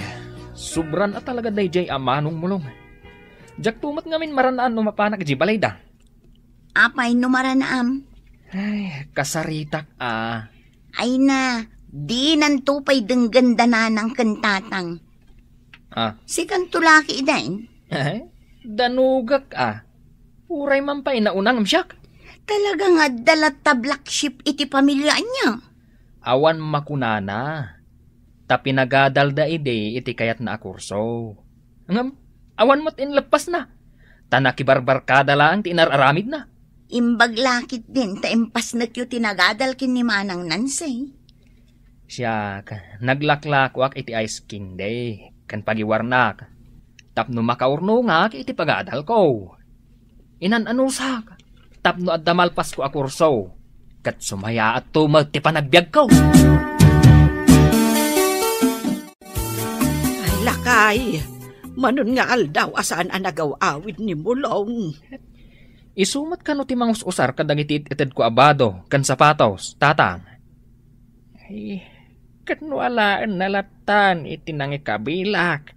sobran a talaga daydiay a Manong Mulong. Diakto met ngamin maranaan no mapanak idiay balayda. Apay no maranaam? Ay, kasaritak a. Ay na, dinanto pay denggen da nanang ken tatang. Ah. Sikanto laki idain? Eh, danugak a. Uray man pay nauna ngem siak. Talaga nga adda latta black sheep iti pamilya ania? Awan makunana. Ta pinagadalda idi iti kayatna a kurso. Ngem, awan met inleppasna. Ta nakibarbarkada laeng ti inar-aramidna. Imbag la ketdin ta impasnekyo ti nagadal ken ni Manang Nancy. Siak, naglaklakoak iti ice candy ken pagiwarnak tapno makaurnongak iti pagadalko. Inan-anusak tapno adda malpasko a kurso ket sumayaatto met ti panagbiagko. Ay, lakay, manon nga aldaw a saan a nagaw-awid ni Mulong. Isu met kano ti mangus-usar kadagiti it-itedko a bado ken sapatos, tatang? Ay, ket no alaenna lattan iti nangikabilak.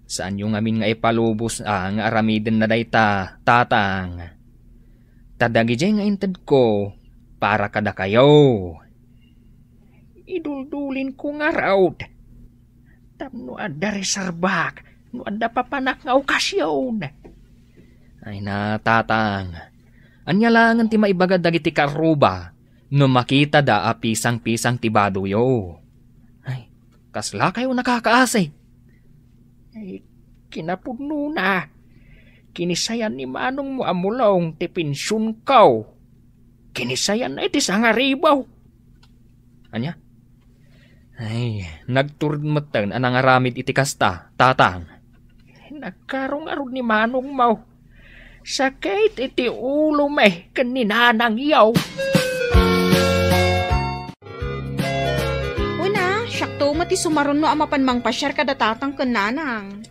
Saanyo ngamin nga ipalubos a nga aramidenna dayta, tatang. Ta dagidiay nga intedko para kadakayo. Iduldulinko ngarud. Tapno adda reserbak, no adda papanak nga okasion. Ay na, tatang. Ania laengen ti maibaga dagiti karuba no makitada a pisang-pisang ti badoyo? Ay, kaslakayo nakakaasi. Ay, kinapudnona. Kinisayan ni manongmo a Mulong ti pensionko. Kinisayanna iti sangaribu. Ania? Ay, nagtured metten a nangaramid iti kasta, tatang. Nagkarungarod ni manongmo. Sakit iti ulomi ken ni nanangyo. Una, siakto met ti sumaruno a mapan mangpasiar kada tatang ken nanang.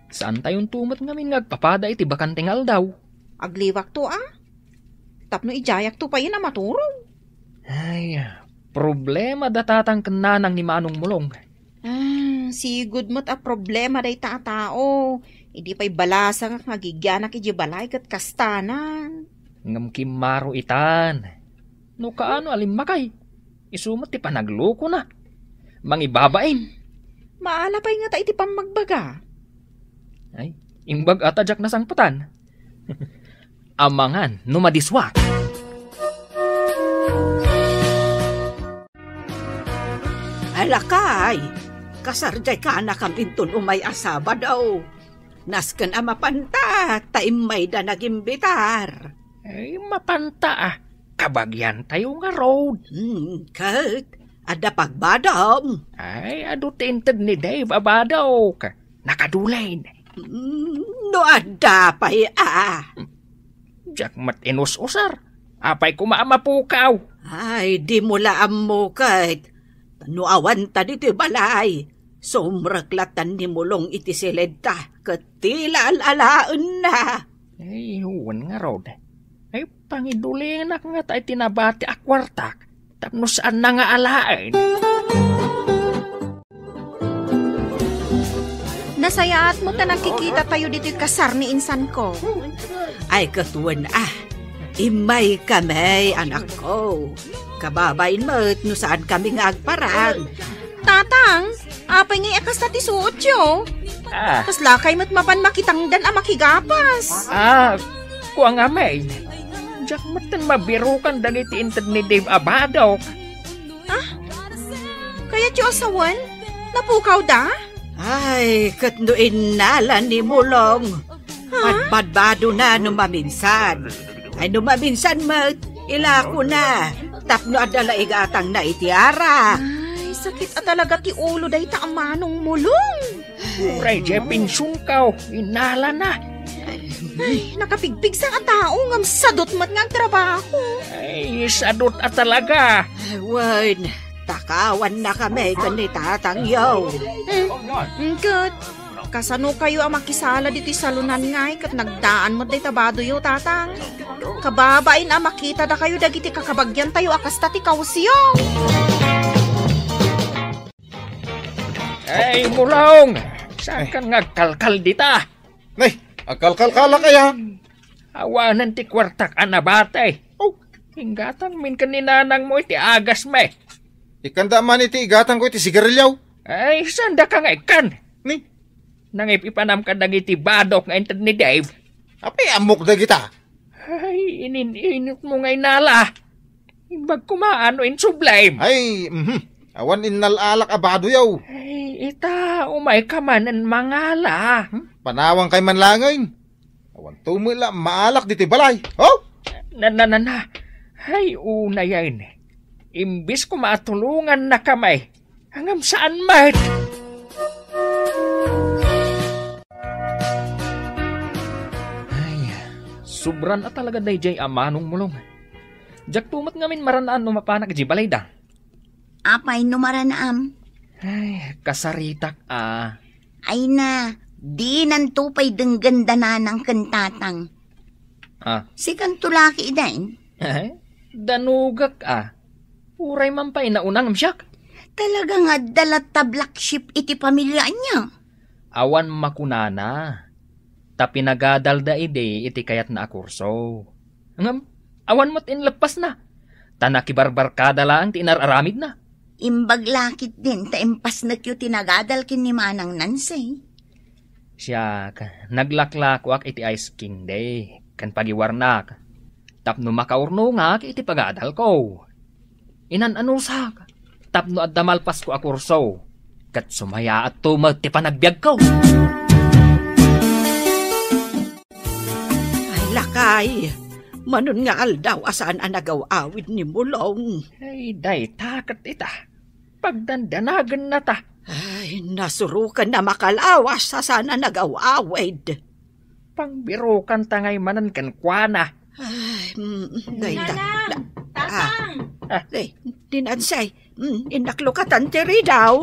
Saantayonto met ngamin nga agpapada iti bakante nga aldaw. Agliwakto a. Tapno idiayakto payen a maturog. Ay, problema da tatang ken nanang ni Manong Mulong. Ah, sigud met a problema dayta a tao. Idi pay balasangak nga agigianak idiay balay ket kastanan. Ngem kimmaro itan. No kaano a limmakay, isu met ti panaglokona. Mangibabain. Maala pay ngata iti pammagbaga. Ay, imbag a ta diak nasangpetan. Amangan no madisua. Alakay, kasardiay kanakam inton umay a Sabado. Nasken a mapanta, ta immayda nagimbitar. Ay, mapanta a. Kabagiantayo ngarud. Hmm, ket, adda pagbadom. Ay, adu ti inted ni Dave a badok. Nakadulin. Hmm, no adda pay a. Diak met inus-usar. Apay koma a mapukaw? Ay, dimo la ammo ket. No awan ta ditoy balay, sumrek latta ni Mulong iti siledta, ket ti la al-alaenna. Ay, wen ngarud. Ay, pangidulinak ngata iti nabati a kuartak, tapno saanna nga alaen. Nasayaat mo ta nakikita tayo ditoy kasar ni insan ko. Ay, ket wen a. Immay kami, anakko. Kababain met no saan kami nga agparang. Tatang, apay ngay a kasta ti suotyo? Ah. Kaslakay met mapan makitangdan a makigapas. Ah, kuang amay. Diak metten mabirukan dagiti inted ni Dave a badok. Ah? Kayatyo a sawen? Napukawda? Ay, ket no innala ni Mulong, ha? Badbadbadona no maminsan. Ay, no maminsan met, ilakona, tapno adda la igatangna iti arak. Ay, sakit a talaga ti ulo dayta a Manong Mulong. Uray, diay pensionko, innalana. Ay, nakapigpigsa a tao, ngem sadot met nga agtrabaho. Ay, sadot a talaga. Wen, takawanna kami ken ni tatangyo. Hmm, ket, kasano kayo a makisala ditoy salonan ngay ket nagdaan met dayta badoyo, tatang? Kababain a makita dakayo dagiti kakabagyan tayo a kasta ti kausyo. Ay, Mulong! Saan kan nga agkalkal dita? Nay, agkalkalkalak aya? Awanen ti kuartak a nabati. Oh. Inggatangmin ken ni nanangmo iti agasmi. Ikkanda man iti igatangko iti sigarilyo. Ay, saandaka nga ikkan? Ni? Nangip-ipanam kadagiti badok nga inted ni Dave. Apay ammok dagita? Ay, inin-inot mo nga inala. Imbag koma no insublim. Ay, mhm. Awan innalalak a badoyo. Ay, ita, umay ka manen mangala. Hmm? Panawang kay man langen. Awan tumo la maalak ditoy balay. Oh? Na, na, na, na. Ay, unayen. Imbis ko maatulungan na kamay. Ngem saan met. Ay, sobran a talaga daydiay a Manong Mulong. Diak to met ngamin maranaan no mapanak idiay balayda. Apay no maranaam? Ay, kasaritak a. Ay na, dinanto pay denggen da nanang ken tatang. Ah. Sikanto laki idain? Eh, danugak a. Uray man pay nauna ngem siak. Talaga nga adda latta black sheep iti pamilya ania? Awan makunana. Ta pinagadalda idi iti kayatna a kurso. Ngem, awan met inleppasna. Ta nakibarbarkada laeng ti inar-aramidna. Imbag la ketdin ta impasnekyo ti nagadal ken ni Manang Nancy. Siak, naglaklakoak iti ice candy ken pagiwarnak tapno makaurnongak iti pagadalko. Inan-anusak tapno adda malpasko a kurso ket sumayaatto met ti panagbiagko. Ay, lakay, manon nga aldaw a saan a nagaw-awid ni Mulong. Ay, dayta ket ita. Pagdandanagennata. Ay, nasuroken a makalawas a saan a nagaw-awid. Pangbirokanta ngay manen kenkuana. Ay, mm, dayta. Nanang! Da-, ah. Tatang! Ah. Ay, ni Nancy, mm, innaklokatan ti ridaw.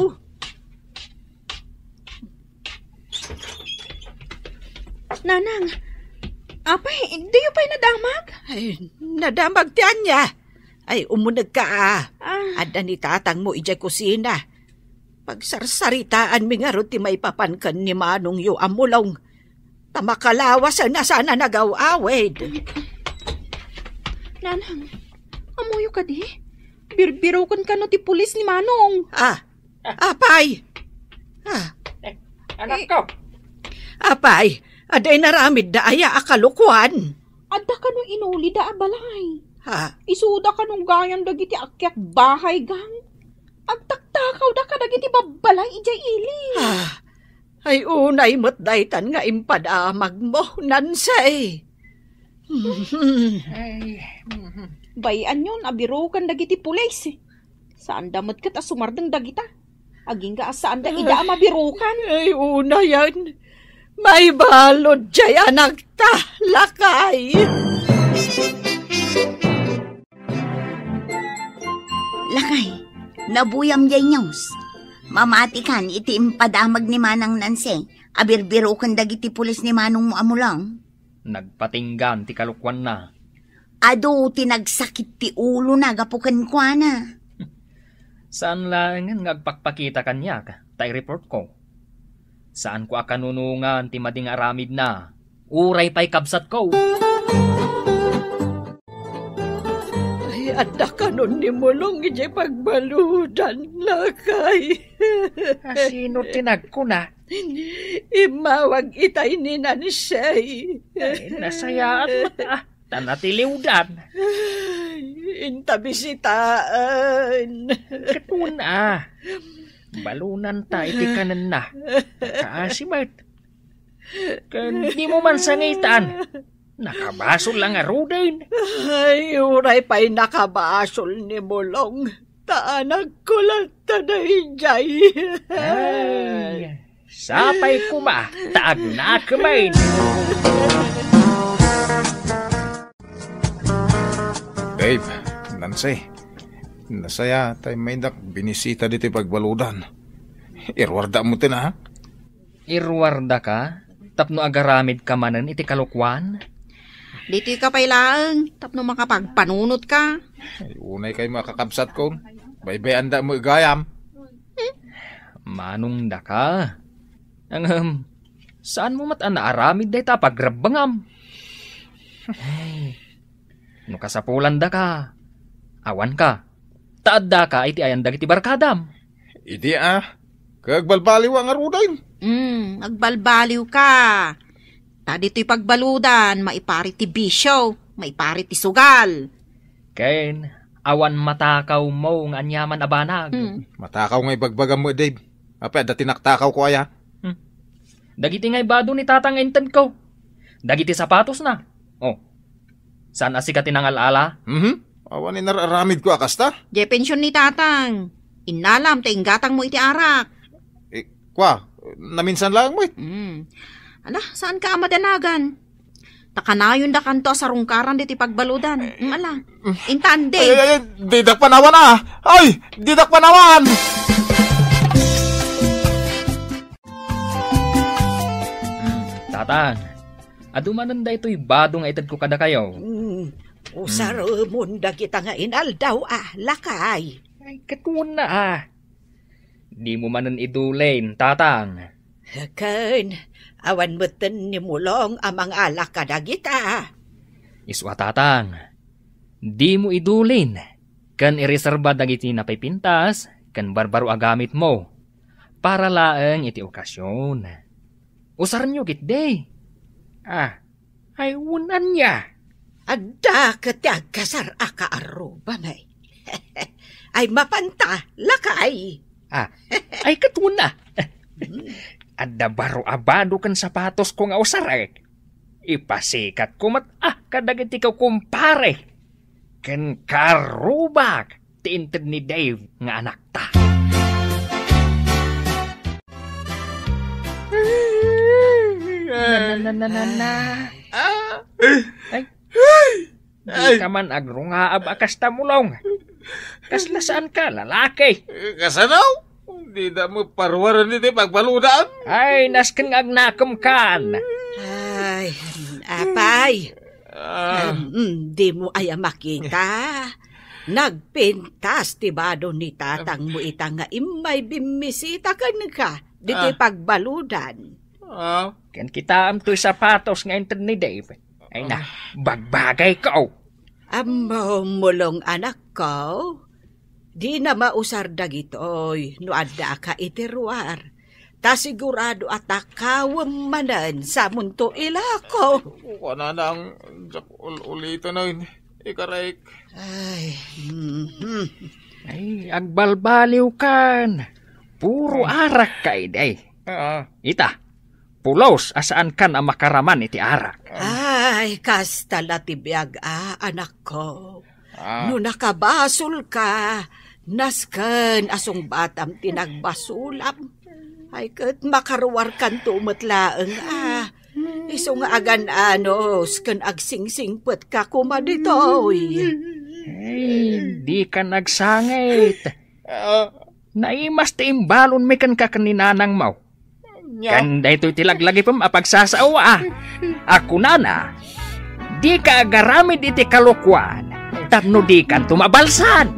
Nanang, apay, diyo pay nadamag? Ay, nadamag ti ania? Ay, umunegka a. Ah. Adda ni tatangmo idiay kusina. Pagsarsaritaanmi ngarud ti maipapan ken ni manongyo a Mulong. Ta makalawasen a saan a nagaw-awid. Nanang, ammoyo kadi? Birbiroken kano ti pulis ni Manong. Ah, apay? Ah. Eh, anakko. Apay, adda inaramidda aya a kalokuan? Adda kano inulida a balay. Ha? Isuda kano gayam dagiti akyat bahay gang. Agtaktakawda kadagiti babbalay idiay ili. Ah, ay unay met daytan nga impadamagmo, Nancy. Ay, mhm. Bay-anyon a biroken dagiti pulis. Saanda met ket a sumardeng dagita. Agingga a saanda ida a mabirokan. Ay, unayen. Maibalud jay anakta, lakay. Lakay, Nabuyam diay news. Mamatikan iti impadamag ni Manang Nancy a birbiroken dagiti pulis ni manongmo a Mulong. Nagpatinggan ti kalokuanna. Adu ti nagsakit ti ulona gapu kenkuana. Saan laengen nga agpakpakita kaniak, ta i-report ko. Saanko a kanunongan ti madi nga aramidna. Uray pay kabsatko. Ay, adda kanon ni Mulong idiay pagbaludan, lakay. A, sino ti nagkuna? Immawag itay ni Nancy. Ay, nasayaat met, ah. Ta natiliwdan. Ay, inta bisitaen. Ket kuna, balonanta iti kanenna. Kaasi met. Ken dimo man sangitan. Nakabasol la ngaruden. Ay, uray pay nakabasol ni Mulong. Ta anakko latta daydiay. Ay, sapay koma ta agnakemen. Dave, Nancy, nasayaat tay maydak binisita ditoy pagbaludan. Iruarda mo ti na, ha? Iruardaka tapno agaramidka manen iti kalokuan? Ditoyka pay laeng tapno makapagpanunotka. Ay, unay kay makakabsatko. Baybay-anda mo igayam. Manong daka. Ngem, saan mo met a naaramid dayta a pagrebbengam? Ay, no kasapulandaka, awanka. Ta addaka iti ayan dagiti barkadam. Idi a, ket agbalbaliw a ngaruden. Mm, agbalbaliw ka. Ta ditoy pagbaludan, maipari ti bisio, maipari ti sugal. Ken, awan matakawmo nga aniaman a banag. Hmm. Matakaw nga ibagbagam mo, Dave. Apay, adda tinaktakawko aya? Hmm. Dagiti nga ibado ni Tatang nga intedko. Dagiti sapatosna. Oh. Saan a sika ti nangal-ala? Mhm. Awan inar-aramidko a kasta. Diay pension ni Tatang. Innalam ta inggatangmo iti arak. Eh, kwa, naminsan laeng met. Hmm. Ala, saanka a madanagan? Ta kanayondakanto a sarungkaran ditoy pagbaludan. Mm, ala. Intan, Dave. Ay, ay, ay, didak panawan, ah. Ay, didak panawan. Hmm, Tatang, adu manen daytoy bado nga itedko kadakayo. Hmm, usaremon dagita nga inaldaw a, lakay. Ay, ket kuna, ah. Dimo manen idulin, Tatang. Ken, awan metten ni Mulong a mangala kadagita. Isu a, Tatang, dimo idulin, ken ireserba dagiti napipintas ken barbaro a gamitmo para laeng iti okasion. Usarenyo ketdi. Ah, ay, wen ania? Adda ket ti agkasar a kaarrubami. Ay, mapanta, lakay. Ah, ay, ket wen a. Adda baro a bado ken sapatosko nga usarek. Ipasikatko met, ah, kadagiti kukumpare ken karrubak ti inted ni Dave nga anakta. Na, na, na, na, na, na. Ah. Ay. Ay. Dika man agrungaab a kasta, Mulong. Kasla saanka, lalaki. Eh, kasano? Dida met paruaren iti pagbaludan. Ay, nasken nga agnakemkan. Ay, apay. Ah. Em, mm, dimo aya makita? Nagpintas ti bado ni tatangmo ita nga immay bimmisita kenka ditoy Ah. pagbaludan. Ah. Ken kitaem toy sapatos nga inted ni Dave. Ay na, Ah. bagbagayko. Ammom, Mulong, anakko, dina mausar dagitoy no addaka iti ruar. Ta sigurado a takawem manen samonto ilako. Kuanana ang jak ul-, uliten, ay, ikarek. Ay, mhm. Ay, agbalbaliwkan. Puro Ay. arak ka, idi. Ah. Ita, pulos a saankan a makaraman iti arak. Ay, kasta la ti biag a, anakko. Ah. No nakabasolka, nasken a sungbatam ti nagbasolam. Ay, ket makaruarkanto met laeng a. Isu nga agan-anos ken agsingsingpetka koma ditoy. Ay, dika nagsangit. Ah. Naimas ti imbalonmi kenka ken ni nanangmo. Nya? Ken daytoy ti laglagipem a pagsasao, a. A kunana, "Dika agaramid iti kalokuan, tapno dikanto mabalsan."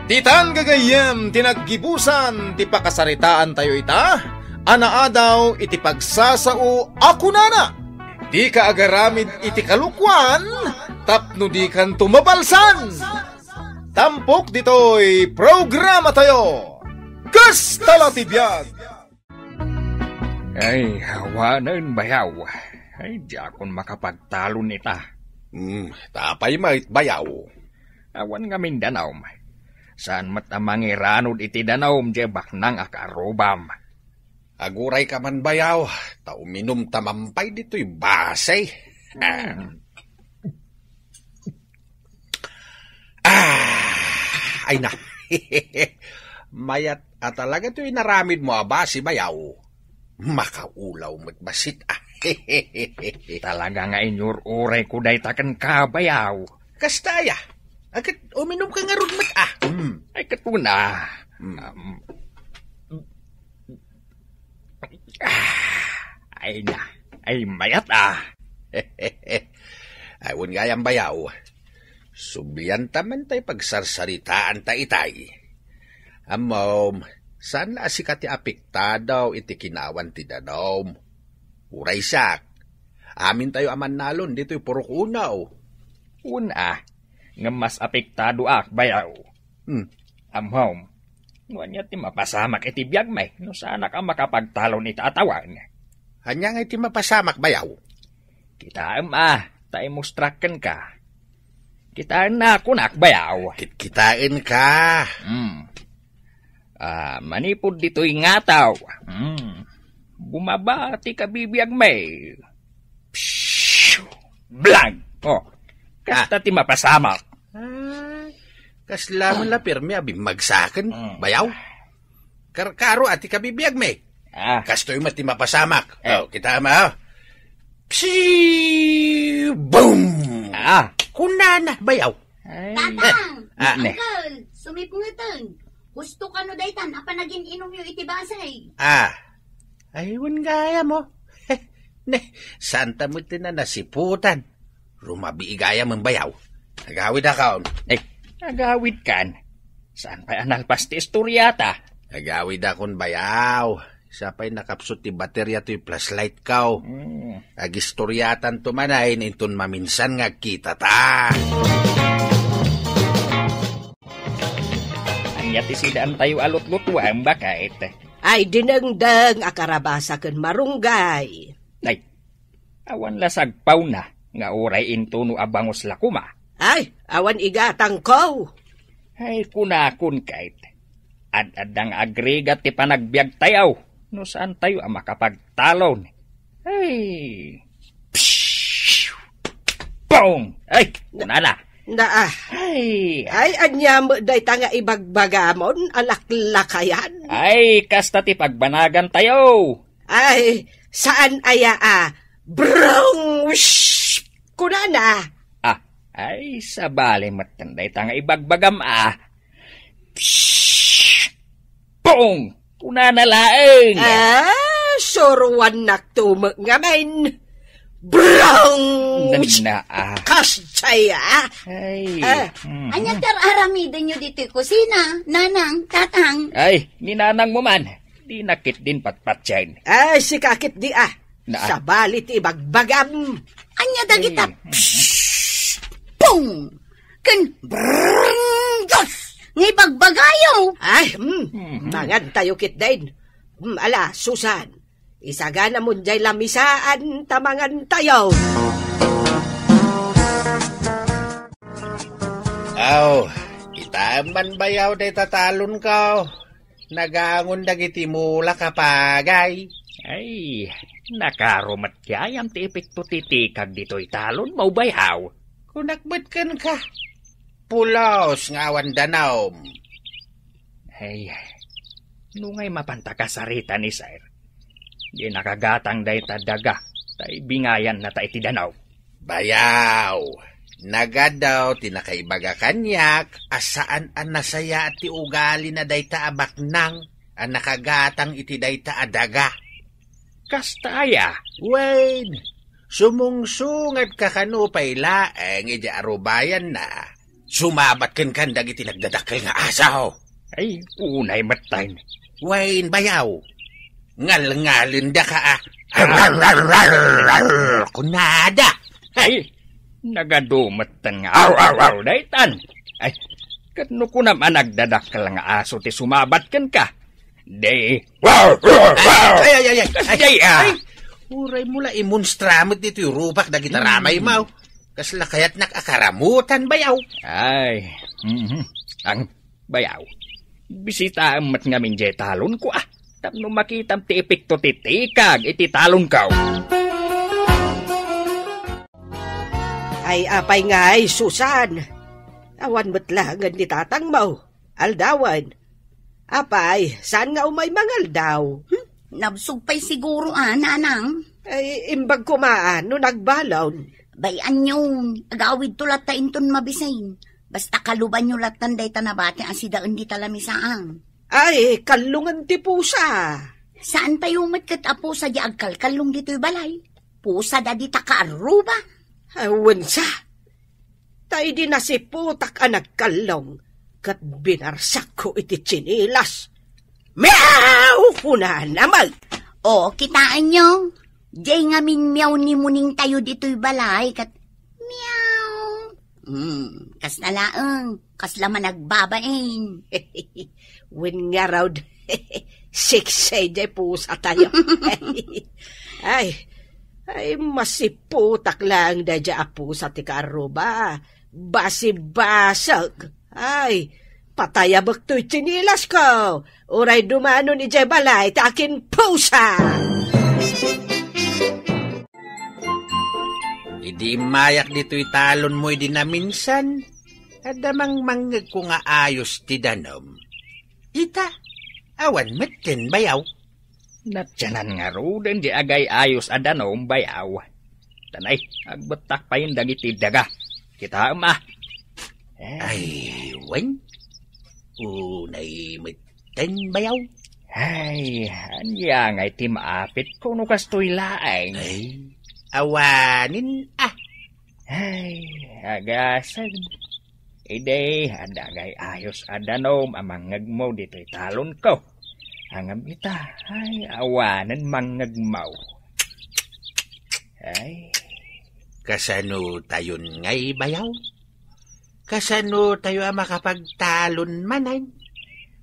Ditan gagayyem ti naggibusan ti pakasaritaantayo ita a naadaw iti pagsasao a kunana, "Dika agaramid iti kalokuan, tapno dikanto mabalsan." Tampok ditoy programatayo, Kasta la ti Biag. Ay, awanen, bayaw. Ay, diakon makapagtalon ita. Hmm, ta apay met, bayaw? Awan ngamin danum. Saan met a mangiranod iti danum, diay baknang a karubam. Agurayka man, bayaw, ta uminumta man pay ditoy basi. Hmm. Ah, ay na. Mayat a talaga toy inaramidmo a basi, bayaw. Makaulaw met bassit, a. Talaga nga inyur-urayko dayta kenka, bayaw. Kasta aya? Ket uminumka ngarud met, a. Hmm. Ay, ket kuna. Hmm. Um, Ah, ay na, ay mayat, a. Ay, wen gayam, bayaw. Sublianta man tay pagsarsaritaanta itay. Ammom, saan la a sika ti apektado iti kinawan ti danum. Uray siak, amintayo a mannalon ditoy Purok Uno. Wen a, ngem mas apektadoak, bayaw. Hmm. Ammom, no ania ti mapasamak iti biagmi, no saanak a makapagtalon ita a tawen? Ania ngay ti mapasamak, bayaw? Kitaem a, ta imustrak kenka. Kitaenna, kunak, bayaw. Kit-, kitaenka. Hmm. Ah, manipud ditoy ngataw. Hmm. Bumaba ti kabibiagmi. Pshh! Blag! Oh, kasta Ah. ti mapasamak. Ah, kasla man la pirmi a bimmagsaken, Mm. bayaw. Karkaro a ti kabibiagmi. Ah. Kastoy met ti mapasamak. Eh. Oh, kita ma, oh. Psi! Boom! Ah. Kunana, bayaw. Ay. Tatang! Ah. Ne. Uncle, sumipngeten. Gusto kano daytan a panagin-inumyo iti basi. Ah. Ay, wen gayam, oh. Ne, saanta met ti nanasiputan. Rumabii gayam, bayaw. Agawidakon. Ay, agawidkan. Saan pay a nalpas ti istoriata? Agawidakon, bayaw. Sa pay nakapsut ti bateria toy flashlight ko. Hmm. Agistoriatanto manen inton maminsan nga agkitata. Ania ti sidaantayo a lutlutuan, baket? Ay, dinengdeng a karabasa ken marunggay. Ay, awan la sagpawna nga uray intono a bangus la koma. Ay, awan igatangko. Ay, kunakon ket, ad-adda nga agrigat ti panagbiagtayo no saantayo a makapagtalon. Ay. Pong! Ay, kunana. Na, ah. Ay. Ay, ania met dayta nga ibagbagamon a laklakayan? Ay, kasta ti pagbanagantayo. Ay, saan aya a brong, whoosh! Kunana. Ah, ay, sabali metten dayta nga ibagbagam, a. Pshh! Pong! Kunana laeng. Ah, suruannakto met ngamin. Brong! Nagna, ah. Kasjay, ah. Ay. Ah. Mhm. Ania ti ar-aramidenyo ditoy kusina, nanang, tatang? Ay, ni nanangmo man. Di na ketdin patpatien. Ay, sika ketdi, ah. Na, ah. Sabali ti ibagbagam. Ania dagita? Ay. Pshh! Pong! Ken brrrr! Diyos! Nga ibagbagayo! Ay, hmm. Mhm. Mangantayo ketdin. Hmm, ala, Susan. Isaganamon jay lamisaan ta mangantayo. Aw, kitaem man bayaw dayta talonko. Nagangon dagiti mulak a pagay. Ay, nakaro met gayam ti epekto ti tikag ditoy talonmo, bayaw. Kunak met kenka, pulos nga awan danum. Ay, nungay mapanta kasarita ni Sir. Di nakagatang dayta daga, ta ibingayannata iti danum. Bayaw, Nagadaw ti nakaibaga kaniak a saan a nasayaat ti ugalina dayta a baknang a nakagatang iti dayta a daga. Kasta aya? Wen, sumungsungatka kano pay laeng idiay arubayanna. Sumabat kenka dagiti nagdadakkel nga aso. Ay, unay metten. Wen, bayaw. Ngalngalendaka a. Kunada. Ay, nagadu metten nga aw, aw, aw, daytan. Ay, ket no kunam a nagdadakkel nga aso ti sumabat kenka, di. Ay, ay, ay, ay, ay. Ay, ay. Uray mo la imunstra met ditoy rupak dagiti ramay mo. Kasla kayatnak a karamutan, bayaw. Ay, mhm. Ang bayaw. Bisitaem met ngamin diay talonko, ah. Tapno makitam ti epekto ti tikag iti talonko. Ay, apay ngay, Susan? Awan met laengen ni tatangmo. Aldawen. Apay, saan nga umay mangaldaw? Hmm? Nabsog pay siguro, ah, nanang. Ay, imbag koma, ah, no nagbalon. Bay-anyon, agawidto latta inton mabisin. Basta kalubanyo lattan dayta nabati a sidaen dita lamisaan. Ay, kallongen ti pusa. Saan tayo met ket a pusa di agkalkallong ditoy balay? Pusa da dita kaarruba. Awan sa. Ta idi nasiputak a nagkallong, ket binarsakko iti tsinilas. Meow! Kunana met. O, kitaenyo? Diay ngamin meow ni muning tayo ditoy balay, ket meow. Hmm, kasta laeng, kasla managbabain. Wen ngarud, sexy diay pusa tayo. Ay, ay, masiputak laeng daydiay a pusa ti kaarruba. Basibasag. Ay, patayabek toy tsinilasko. Uray dumanon idiay balay ti akin pusa. Idi immayak ditoy talonmo idi naminsan, adda mangmangngegko nga ayos ti danum. Ita, awan metten, bayaw. Natianan ngaruden di agay-ayos a danum, bayaw. Tanay, agbettak payen dagiti daga. Kitaem, ah. Eh. Ay, wen. Unay metten, bayaw. Ay, ania ngay ti maapitko no kastoy laeng? Ay, awanen, ah. Ay, agasem. Idi, adda agay-ayos a danum a mangngegmo ditoy talonko. Ngem ita, ay, awanen mangngegmo. Ay. Kasano tayon ngay, bayaw? Kasano tayo a makapagtalon manen?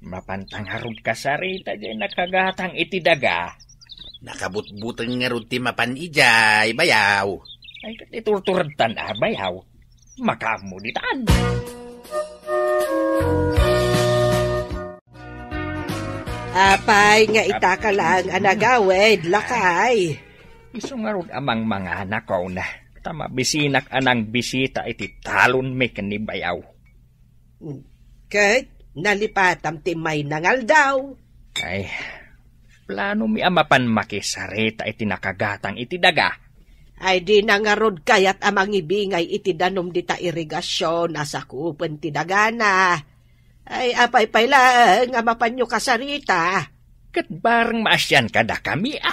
Mapanta ngarud kasarita diay nakagatang iti daga. Nakabutbuteng ngarud ti mapan idiay, bayaw. Ay, ket iturturedtan a, bayaw. Makaammo ditan. Apay nga itaka laeng a nagawid, lakay? Isu ngarud a mangmanganakon, ta mabisinak a nangbisita iti talonmi ken ni bayaw. Ket nalipatam ti mayna nga aldaw. Ay, planomi a mapan makisarita iti nakagatang iti daga. Ay, dina ngarud kayat a mangibingay iti danum dita irigasion a sakupen ti dagana. Ay, apay pay laeng a mapanyo kasarita? Ket bareng maasian kadakami, a.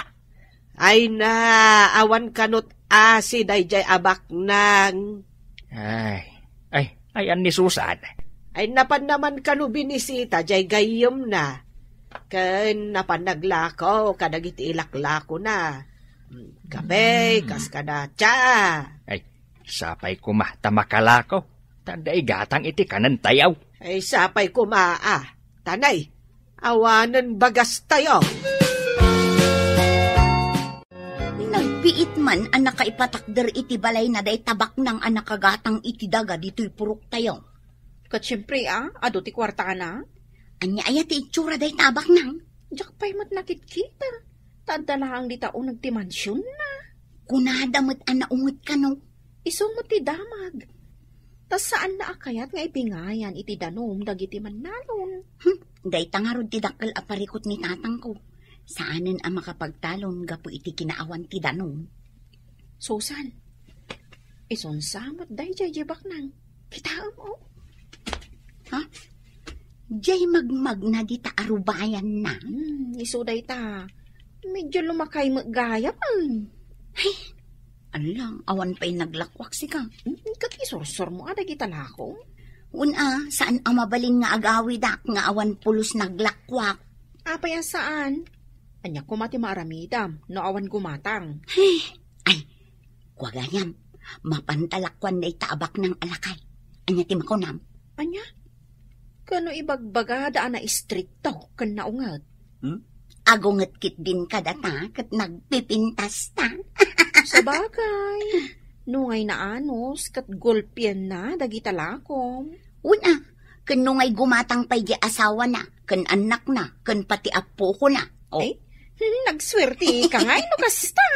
Ay na, awan kanot asi daydiay a baknang. Ay, ay, ay, anni Susan? Ay, napanna man kano binisita diay gayyemna. Ken napan naglako kadagiti ilaklakona. Kape, hmm, kas kada tsaa. Ay, sapay koma ta makalako. Ta adda igatang iti kanentayo. Ay, sapay koma, a. Tanay, awanen bagastayo. Nagbiit man a nakaipatakder iti balayna dayta baknang a nakagatang iti daga ditoy puroktayo. Ket siempre, a, adu ti kuartana. Ania aya ti itsura dayta a baknang? Diak pay met nakitkita. Ta adda laeng dita uneg ti mansionna. Kunada met a naunget kano. Isu met ti damag. Ta saanna a kayat nga ibingayan iti danum dagiti mannalon. Hmm, dayta ngarud ti dakkel a parikut ni tatangko. Saanen a makapagtalon gapu iti kinaawan ti danum. Susan, Isunsa met daydiay, diay baknang. Kitaem, o. Ha? Diay magmagna dita a rubayanna? Hmm, isu dayta. Medyo lumakay met gayam, ay. Ay, ala, awan pay naglakuak sika. Hmm, ket isursurmo a dagita lakom? Wen a, saan a mabalin nga agawidak nga awan pulos naglakuak. Apay a saan? Ania koma ti maaramidam no awan gumatang? Ay, kua gayam, mapanta lakuan dayta a baknang a lakay. Ania ti makunam? Ania? Kano ibagbagada a naistrikto ken naunget? Hmm? Agunget ketdin kadata ket nagpipintasta. Sabagay, nungay naanus ket golpienna dagita lakom. Wen a, ken nungay gumatang pay diay asawana, ken annakna, ken pati appokona. O. Ay, hmm, nagsuerteka ngay no kasta.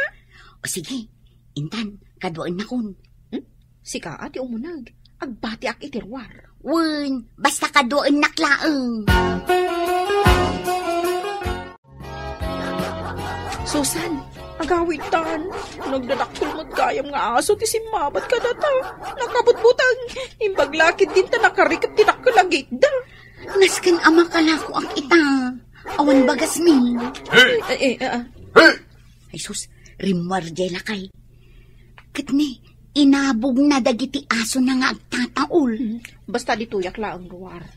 O sige, intan, kaduaennakon. Hmm? Sika a ti umuneg. Agbatiak iti ruar. Wen, basta kaduaennak laeng. Susan, agawidtan. Nagdadakkel met gayam nga aso ti simmabat kadata. Nakabutbuteng. Imbag la ketdin ta nakarikep ti dakkel a gitda. Nasken a makalakoak ita. Awan bagasmi. Hey! Ay, ay, ah, ah. Hey! Ay sus, rimmuar diay lakay. Ket ni, inabogna dagiti asona nga agtataol. Hmm, basta ditoyak laeng ruar.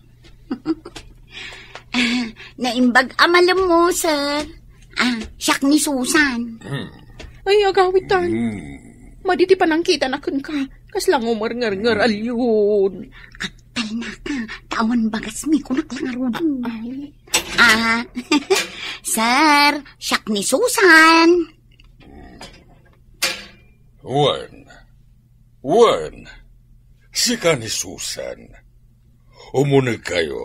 Ah, naimbag a malemmo, sir. Ah, siak ni Susan. Hmm. Ay, agawidtan. Hmm. Madi ti panangkitana kenka. Kasla ngumernger, aliyon. Agtalnaka, ta awan bagasmi, kunak la ngaruden. Ay. Ah, sir, siak ni Susan. Wen. Wen. Sika ni Susan. Umunegkayo.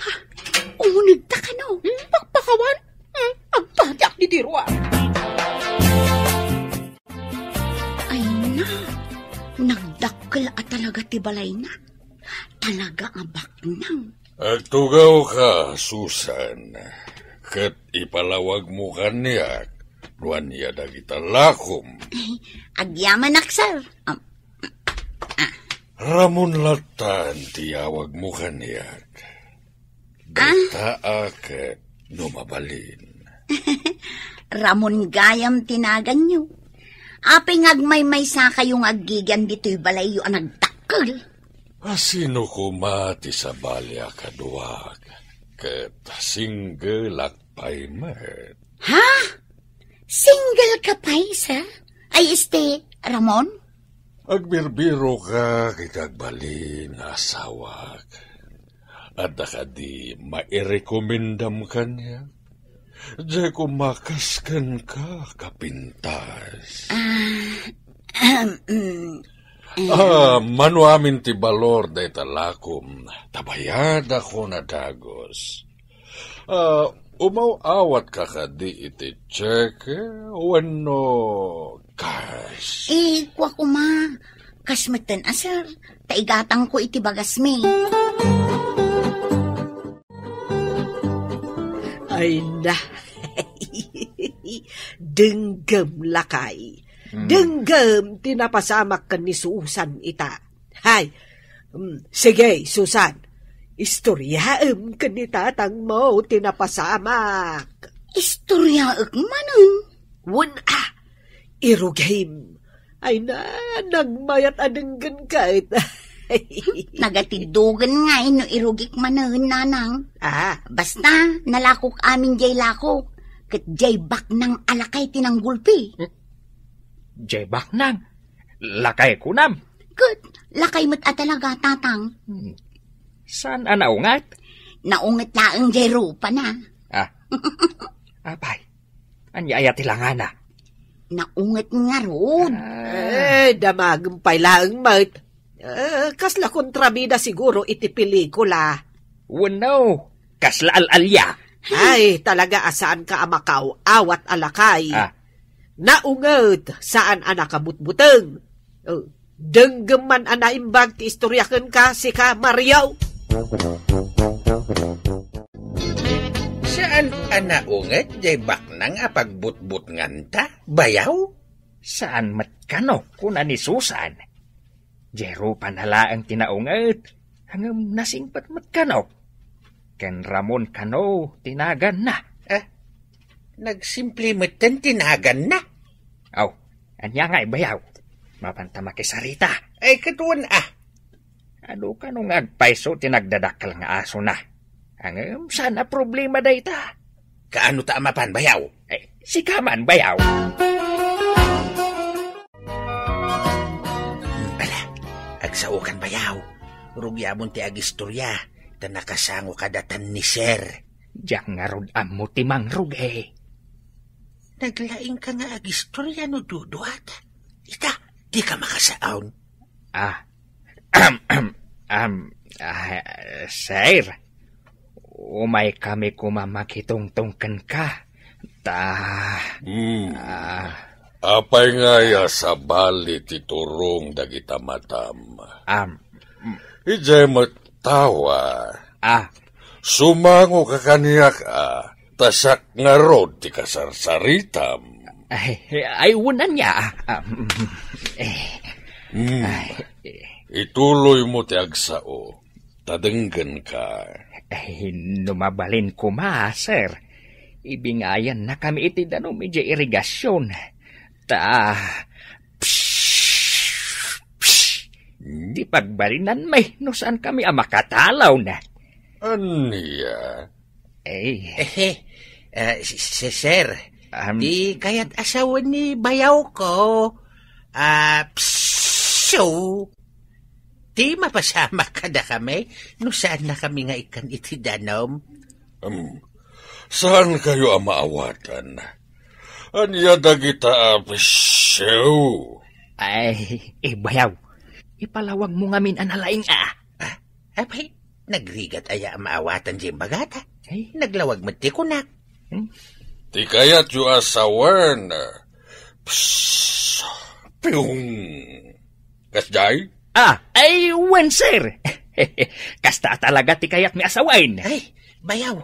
Ha? Umunegta kano? Hmm, pakpakawan? Hmm, agbatiak ditoy ruar. Ay na, nagdakkel a talaga ti balayna. Talaga a baknang. Agtugawka, Susan, ket ipalawagmo kaniak no ania dagita lakom. Agyamanak, sir. Um, ah. Ramon lattan ti awagmo kaniak. Ah? Dayta a ket no mabalin. Ramon gayam ti naganyo. Apay nga agmaymaysakayo nga aggigian ditoy balayyo a nagdakkel? A sino koma ti sabali a kaduak, ket singgelak pay met. Ha? Single ka pay, sir? Ay, este, Ramon? Agbirbiroka iti agbalin a asawak. Adda kadi mairekomendam kaniak? Diay koma kas kenka kapintas. Ah, ahem, mm, eh. Ah, mano amin ti balor dayta lakom, ta bayadakon a dagus. Ah, umaw-awatka kadi iti cheque wenno cash? Eh, kua koma. Kas metten a, sir, ta igatangko iti bagasmi. Ay na. Denggem, lakay. Hmm. Denggem ti napasamak ken ni Susan ita. Hay. Hmm, sige, Susan. Istoryaem ken ni tatangmo ti napasamak. Istoryaek manen? Wen a. Irugim. Ay na, nagmayat a denggen ket. Nagatiddogen ngay no irugik manen, nanang. Ah. Basta, nalakok amin diay lakok. Ket diay baknang a lakay ti nanggulpi. Hmm? Diay baknang? Lakay kunam? Ket, lakay met a talaga, tatang. Hmm. Saan a naunget? Naunget laeng diay rupana. Ah. Apay. Ania aya ti langana? Naunget ngarud. Ah. Eh, damagem pay laeng met. Eh, kasla kontrabida siguro iti pelikula. Wenno, kasla al-alia. Ay, talaga a saanka a makaaw-awat a lakay. Ah. Naunget, saan a nakabutbuteng. Eh, denggem man a naimbag ti istorya kenka, sika, Mario. Saan a naunget diay baknang a pagbutbutnganta, bayaw? Saan met kano, kuna ni Susan, Jay rupana laeng ti naunget, ngem nasingpet met kano. Ken Ramon kano ti naganna. Eh, nagsimple metten ti naganna? Aw, ania ngay, bayaw? Mapanta makisarita. Ay, kaduan, ah. Adu kano nga agpayso ti nagdadakkel nga asona? Ngem saan a problema dayta. Kaano ta a mapan, bayaw? Eh, sika man, bayaw. Ala, agsaokan, bayaw. Rugiamon ti agistorya, ta nakasango kadatan ni Sir. Diak ngarud ammo ti mangrugi. Naglaing ka nga agistorya no duduat. Ita, di ka makasaon. Ah, am, am, ah, sir, umay kami koma makitungtong kenka. Ta, Hmm. ah, Apay nga aya sabali ti turong dagita matam? Am, Idiay met tawa. Ah. Sumango ka kaniak, a, ta siak ngarud ti kasarsaritam. Ay, ay, wen ania, ah, ah, mm, eh. Hmm. Ay, eh. Ituloy mo ti agsao, ta denggen ka. Ay, no mabalin koma, sir, ibingayannakami iti danum idiay irigasion. Ta, psh, psh, Hmm? Di pagbalinanmi no saan kami a makatalawna. Ania? Eh. Eh, eh, si, si, sir, Am. Di kayat asawen ni bayaw ko. Ah, psyo. Di mapasamak kadakami no saan na kami nga ikkan iti danum. Am, saan kayo a maawatan? Ania dagita a psyo? Ay, eh, bayaw. Ipalawag mo ngamin a nalaing a. Ah, apay, nagrigat aya a maawatan di imbagata. Ay. Naglawag met ti kunak. Hmm? Ti kayatyo a sawen. Psst, piung. Kasjay? Ah, ay, wen, sir. Kasta talaga ti kayatmi a sawen. Ay, bayaw.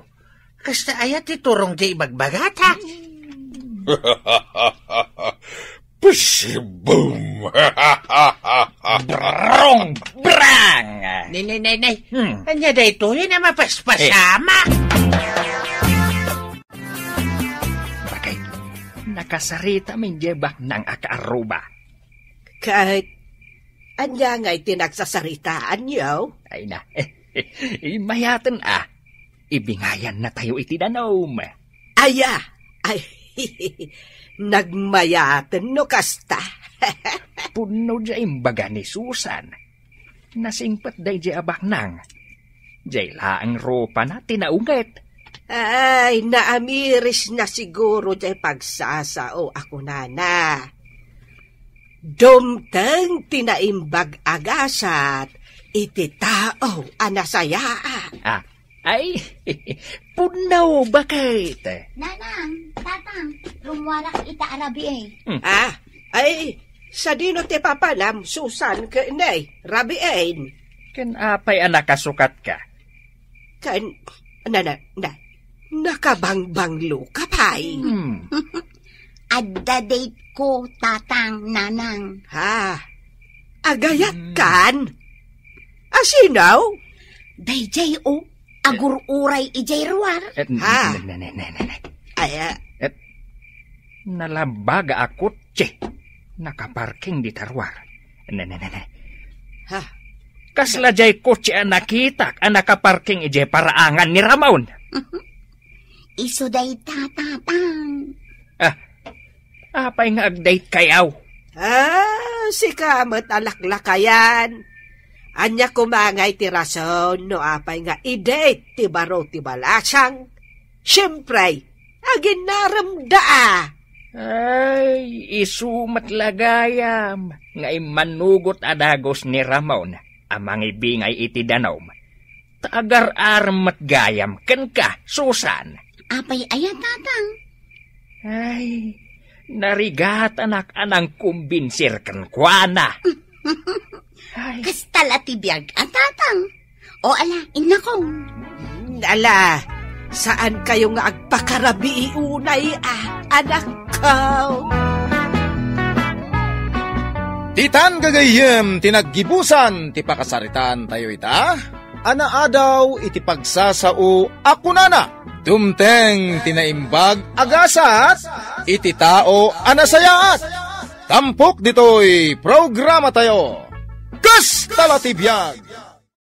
Kasta aya ti turong di ibagbagata. Pusibum! Brong! Brang! Nay, nay, nay, nay. Hmm. Ania daytoy a mapaspasama? Eh. Bakit? Nakasarita min di baknang a kaarruba. Ket, ania ngay ti nagsasaritaanyo? Ay na, imayaten a. Ibingayan na tayo iti danum. Aya! Ay, nagmayaten no kasta. Pudno diay imbaga ni Susan. Nasingpet daydiay a baknang. Diay laeng rupana ti naunget. Ay, naamiris na siguro diay pagsasao a kunana. Dumteng ti naimbag a gasat iti tao a nasayaat. Ah, Ay, pudno, bakit? Nanang, tatang, rummuarak ita a rabii. Hmm. Ah, ay, sadino ti papanam, Susan, ken ni rabiin? Ken apay a nakasukat ka? Ken, na, na, na, nakabangbanglo ka pay. Hmm. Adda date ko, tatang, nanang. Ha? Agayat Hmm. kan? Asino? Daydiay, o, agur-uray idiay ruar. Eh, Ha? ne, ne, ne, ne, ne, ne. Ay, ah. Eh, nalabag a kotse. Nakaparking dita ruar. Ne, ne, ne, ne. Ha? Kasla diay kotse a nakitak a nakaparking idiay paraangan ni Ramon. Isu dayta, tatang. Ah, apay nga agdate kayaw? Ah, sika met a laklakayan. Ania koma ngay ti rason no apay nga idate ti baro ti balasang? Siempre, aginnaremda a. Ay, isu met la gayam nga immanugot a dagus ni Ramon a mangibingay iti danum. Ta agar-arem met gayam kenka, Susan. Apay aya, tatang? Ay, narigatanak a nangkumbinsir kenkuana. Ay. Kasta la ti biag a, tatang. O ala, innakong. Ala, saan kayo nga agpakarabii unay a, anakko? Ditan gagayyem ti naggibusan ti pakasaritaan tayo ita. Anaadaw iti pagsasao a kunana, "Dumteng ti naimbag a gasat iti tao a nasayaat." Tampok ditoy programa tayo. Kasta la ti biag!